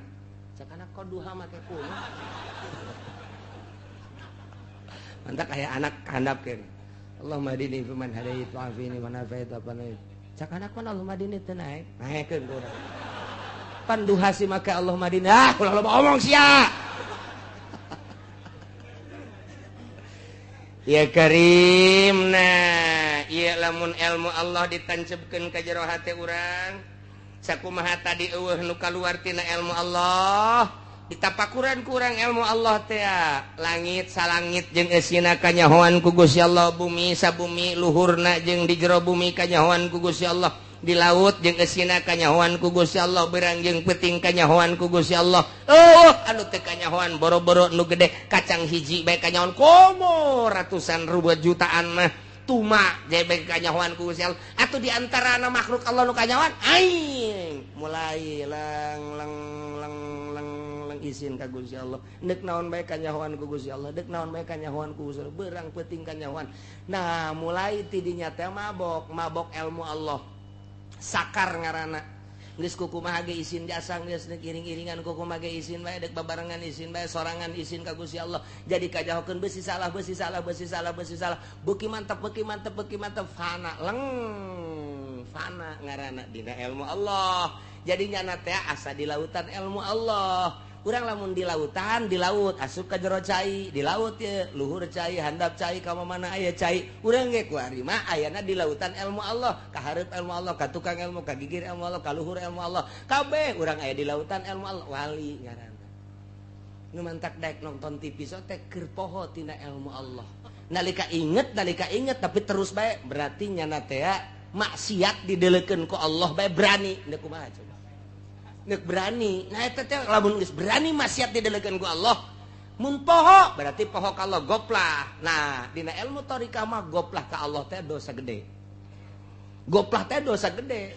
Cak anak kok duha make kumaha. Mantak aya anak handapkeun. Allahumma hdini fi man hadait wa afini man afait apa naik. Cak anak mah Allahumma hdini teu naek. Naekeun ku urang. Pan duha si make Allahumma hdini. Ah, ulah loba omong sia. Ya Karim, nah ieu lamun ilmu Allah ditancepkeun ka jero hate urang sakumaha tadi eueuh nu kaluar tina ilmu Allah ditapakuran ku urang ilmu Allah teh langit salangit jeung eusina kanyahoan ku Gusti Allah, bumi sabumi luhurna jeung di jero bumi kanyahoan ku Gusti Allah, di laut jeung eusina kanyahoan ku Gusti Allah, berang jeung peuting kanyahoan ku Gusti Allah. Oh, anu teu kanyahoan boro-boro nu gede kacang hiji bae kanyahoan komo ratusan ribu jutaan mah tuma bae kanyahoan ku Gusti Allah. Atuh di antarana makhluk Allah nu kanyahoan aing mulai leng leng leng leng leng isin ka Gusti Allah. Deuk naon bae kanyahoan ku Gusti Allah, deuk naon bae kanyahoan ku Gusti Allah, berang peuting kanyahoan. Nah, mulai ti dinya teh mabok, mabok ilmu Allah. Sakar ngaranna geus kukumaha ge isin jasa geus deuk iring-iringan kukumaha ge isin bae deuk babarengan isin bae sorangan isin ka Gusti Allah. Jadi kajahokeun beusi salah beusi salah beusi salah beusi salah beuki mantep beuki mantep beuki mantep fana leng fana ngaranna dina ilmu Allah. Jadi nyana teh asa di lautan ilmu Allah. Urang lamun di lautan, di laut asup ka jero cai, di laut ye luhur cai, handap cai, ka mana aya cai. Urang ge ku ari mah ayana di lautan ilmu Allah, ka hareup ilmu Allah, ka tukang ilmu, ka gigir ilmu Allah, ka luhur ilmu Allah. Kabeh urang aya di lautan ilmu Allah, wali ngaranna. Nu mantak daek nonton TV so teh keur poho tina ilmu Allah. Nalika inget tapi terus bae berarti nyana teh maksiat didelekeun ku Allah bae berani. Deuk kumaha coba? Nek berani, nah eta teh lamun geus berani maksiat didelekeun ku Allah, mun poho berarti poho ka Allah goplah. Nah, dina ilmu thariqah mah goplah ka Allah teh dosa gede. Goplah teh dosa gede.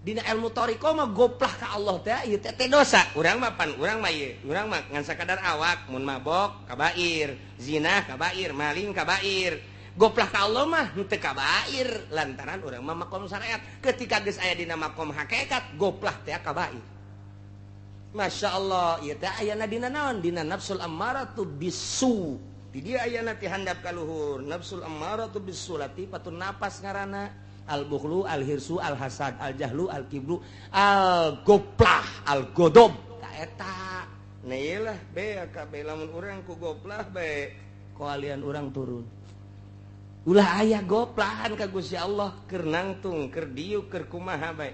Dina ilmu thariqah mah goplah ka Allah teh ieu teh dosa. Urang mah pan urang mah ieu, urang mah ngan sakadar awak mun mabok kabair, zina kabair, maling kabair. Goplah ka Allah mah henteu kabair lantaran urang mah makom syariat. Ketika geus aya dina makom hakikat, goplah teh kabair. Masya Allah, ieu teh ayana dina naon? Dina nafsul ammaratu bisu. Di dieu ayana ti handap ka luhur. Nafsul ammaratu bisu latifatun napas ngaranna. Al bukhlu, al hirsu, al hasad, al jahlu, al kibru, al goplah, al godob. Ta eta. Nah ieu lah be kabeh lamun urang ku goplah bae koalian urang turun. Ulah aya goplahan ka Gusti Allah keur nangtung, keur diuk, keur kumaha bae.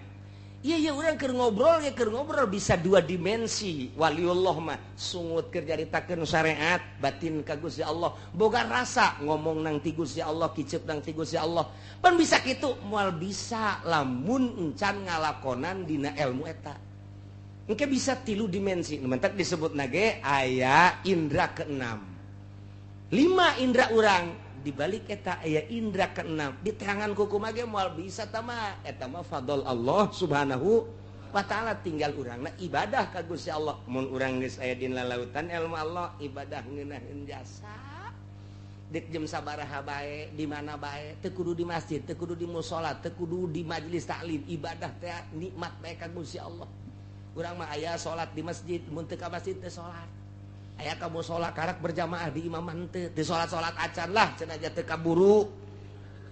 Iya iya urang keur ngobrol ya keur ngobrol bisa dua dimensi. Waliullah mah sungut keur nyaritakeun syariat, batin ka Gusti Allah. Boga rasa ngomong nang ti Gusti Allah, kicep nang ti Gusti Allah. Pan bisa kitu moal bisa lamun encan ngalakonan dina ilmu eta. Engke bisa tilu dimensi. Nu mentak disebutna ge aya indra keenam. 5 indra urang di balik eta aya indra keenam di tangan kuku mage moal bisa tama eta mah fadl Allah subhanahu wa ta'ala. Tinggal urangna ibadah ka Gusti Allah. Mun urang geus aya dina lautan ilmu Allah ibadah ngeunaheun jasa dek jam sabaraha bae di mana bae teu kudu di masjid, teu kudu di musala, teu kudu di majelis taklim, ibadah teh nikmat bae ka Gusti Allah. Urang mah aya salat di masjid, mun teu ka masjid teu salat. Aya ka musala karak berjamaah di imam henteu, di salat-salat acan lah cenah teu kaburu.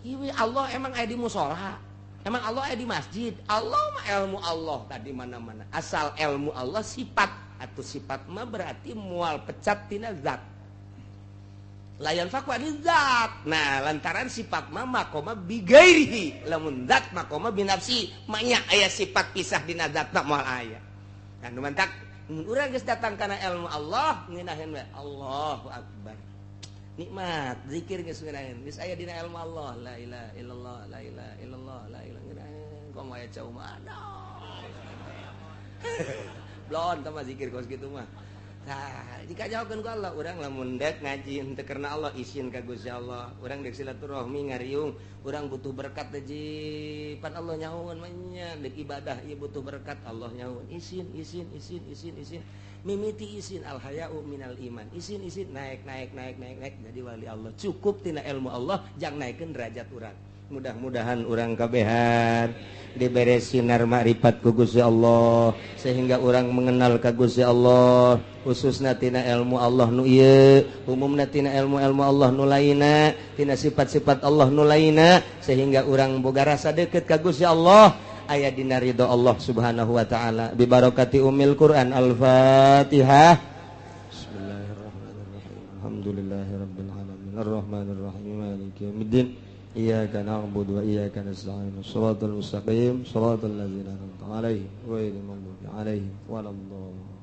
Ieu Allah emang aya di musala, emang Allah aya di masjid. Allah mah ilmu Allah tadi mana-mana. Asal ilmu Allah sifat atau sifat mah berarti mual pecat tina zat. Layan fakwa di zat. Nah, lantaran sifat mah makoma bigairihi, lamun zat makoma binafsi, manya aya sifat pisah dina zat mah moal aya. Nah, nu mantak urang geus datang kana ilmu Allah ngeunaheun we Allahu akbar. Nikmat zikir geus ngeunaheun, geus aya dina ilmu Allah la ilaha illallah la ilaha illallah la ilaha ngeunaheun komo aya cau mah aduh. Blon tah mah zikir kos kitu mah. Tah, dikajaokeun ku Allah, urang lamun dek ngaji henteu karena Allah, isin ka Gusti Allah. Urang dek silaturahmi ngariung, urang butuh berkat teh pan Allah nyahoan mah nya, dek ibadah ieu butuh berkat Allah nyahoan. Isin, isin, isin, isin, isin. Mimiti isin al haya'u minal iman. Isin, isin naik, naik, naik, naik, naik jadi wali Allah. Cukup tina ilmu Allah jang naikeun derajat urang. Mudah-mudahan urang kabehan dibere sinar makrifat ku Gusti Allah sehingga urang mengenal ka Gusti Allah, khususna tina ilmu Allah nu ieu, umumna tina ilmu-ilmu Allah nu lainna, tina sifat-sifat Allah nu lainna, sehingga urang boga rasa deket ka Gusti Allah, aya dina ridho Allah Subhanahu wa taala. Bi barakati umil Quran. Al-Fatihah. Bismillahirrahmanirrahim. Alhamdulillahirabbil alamin arrahmanirrahim maliki yaumiddin. Iyyaka na'budu wa iyyaka nasta'in. Shiratal mustaqim, shiratal ladzina an'amta 'alaihim ghairil maghdubi 'alaihim waladdallin.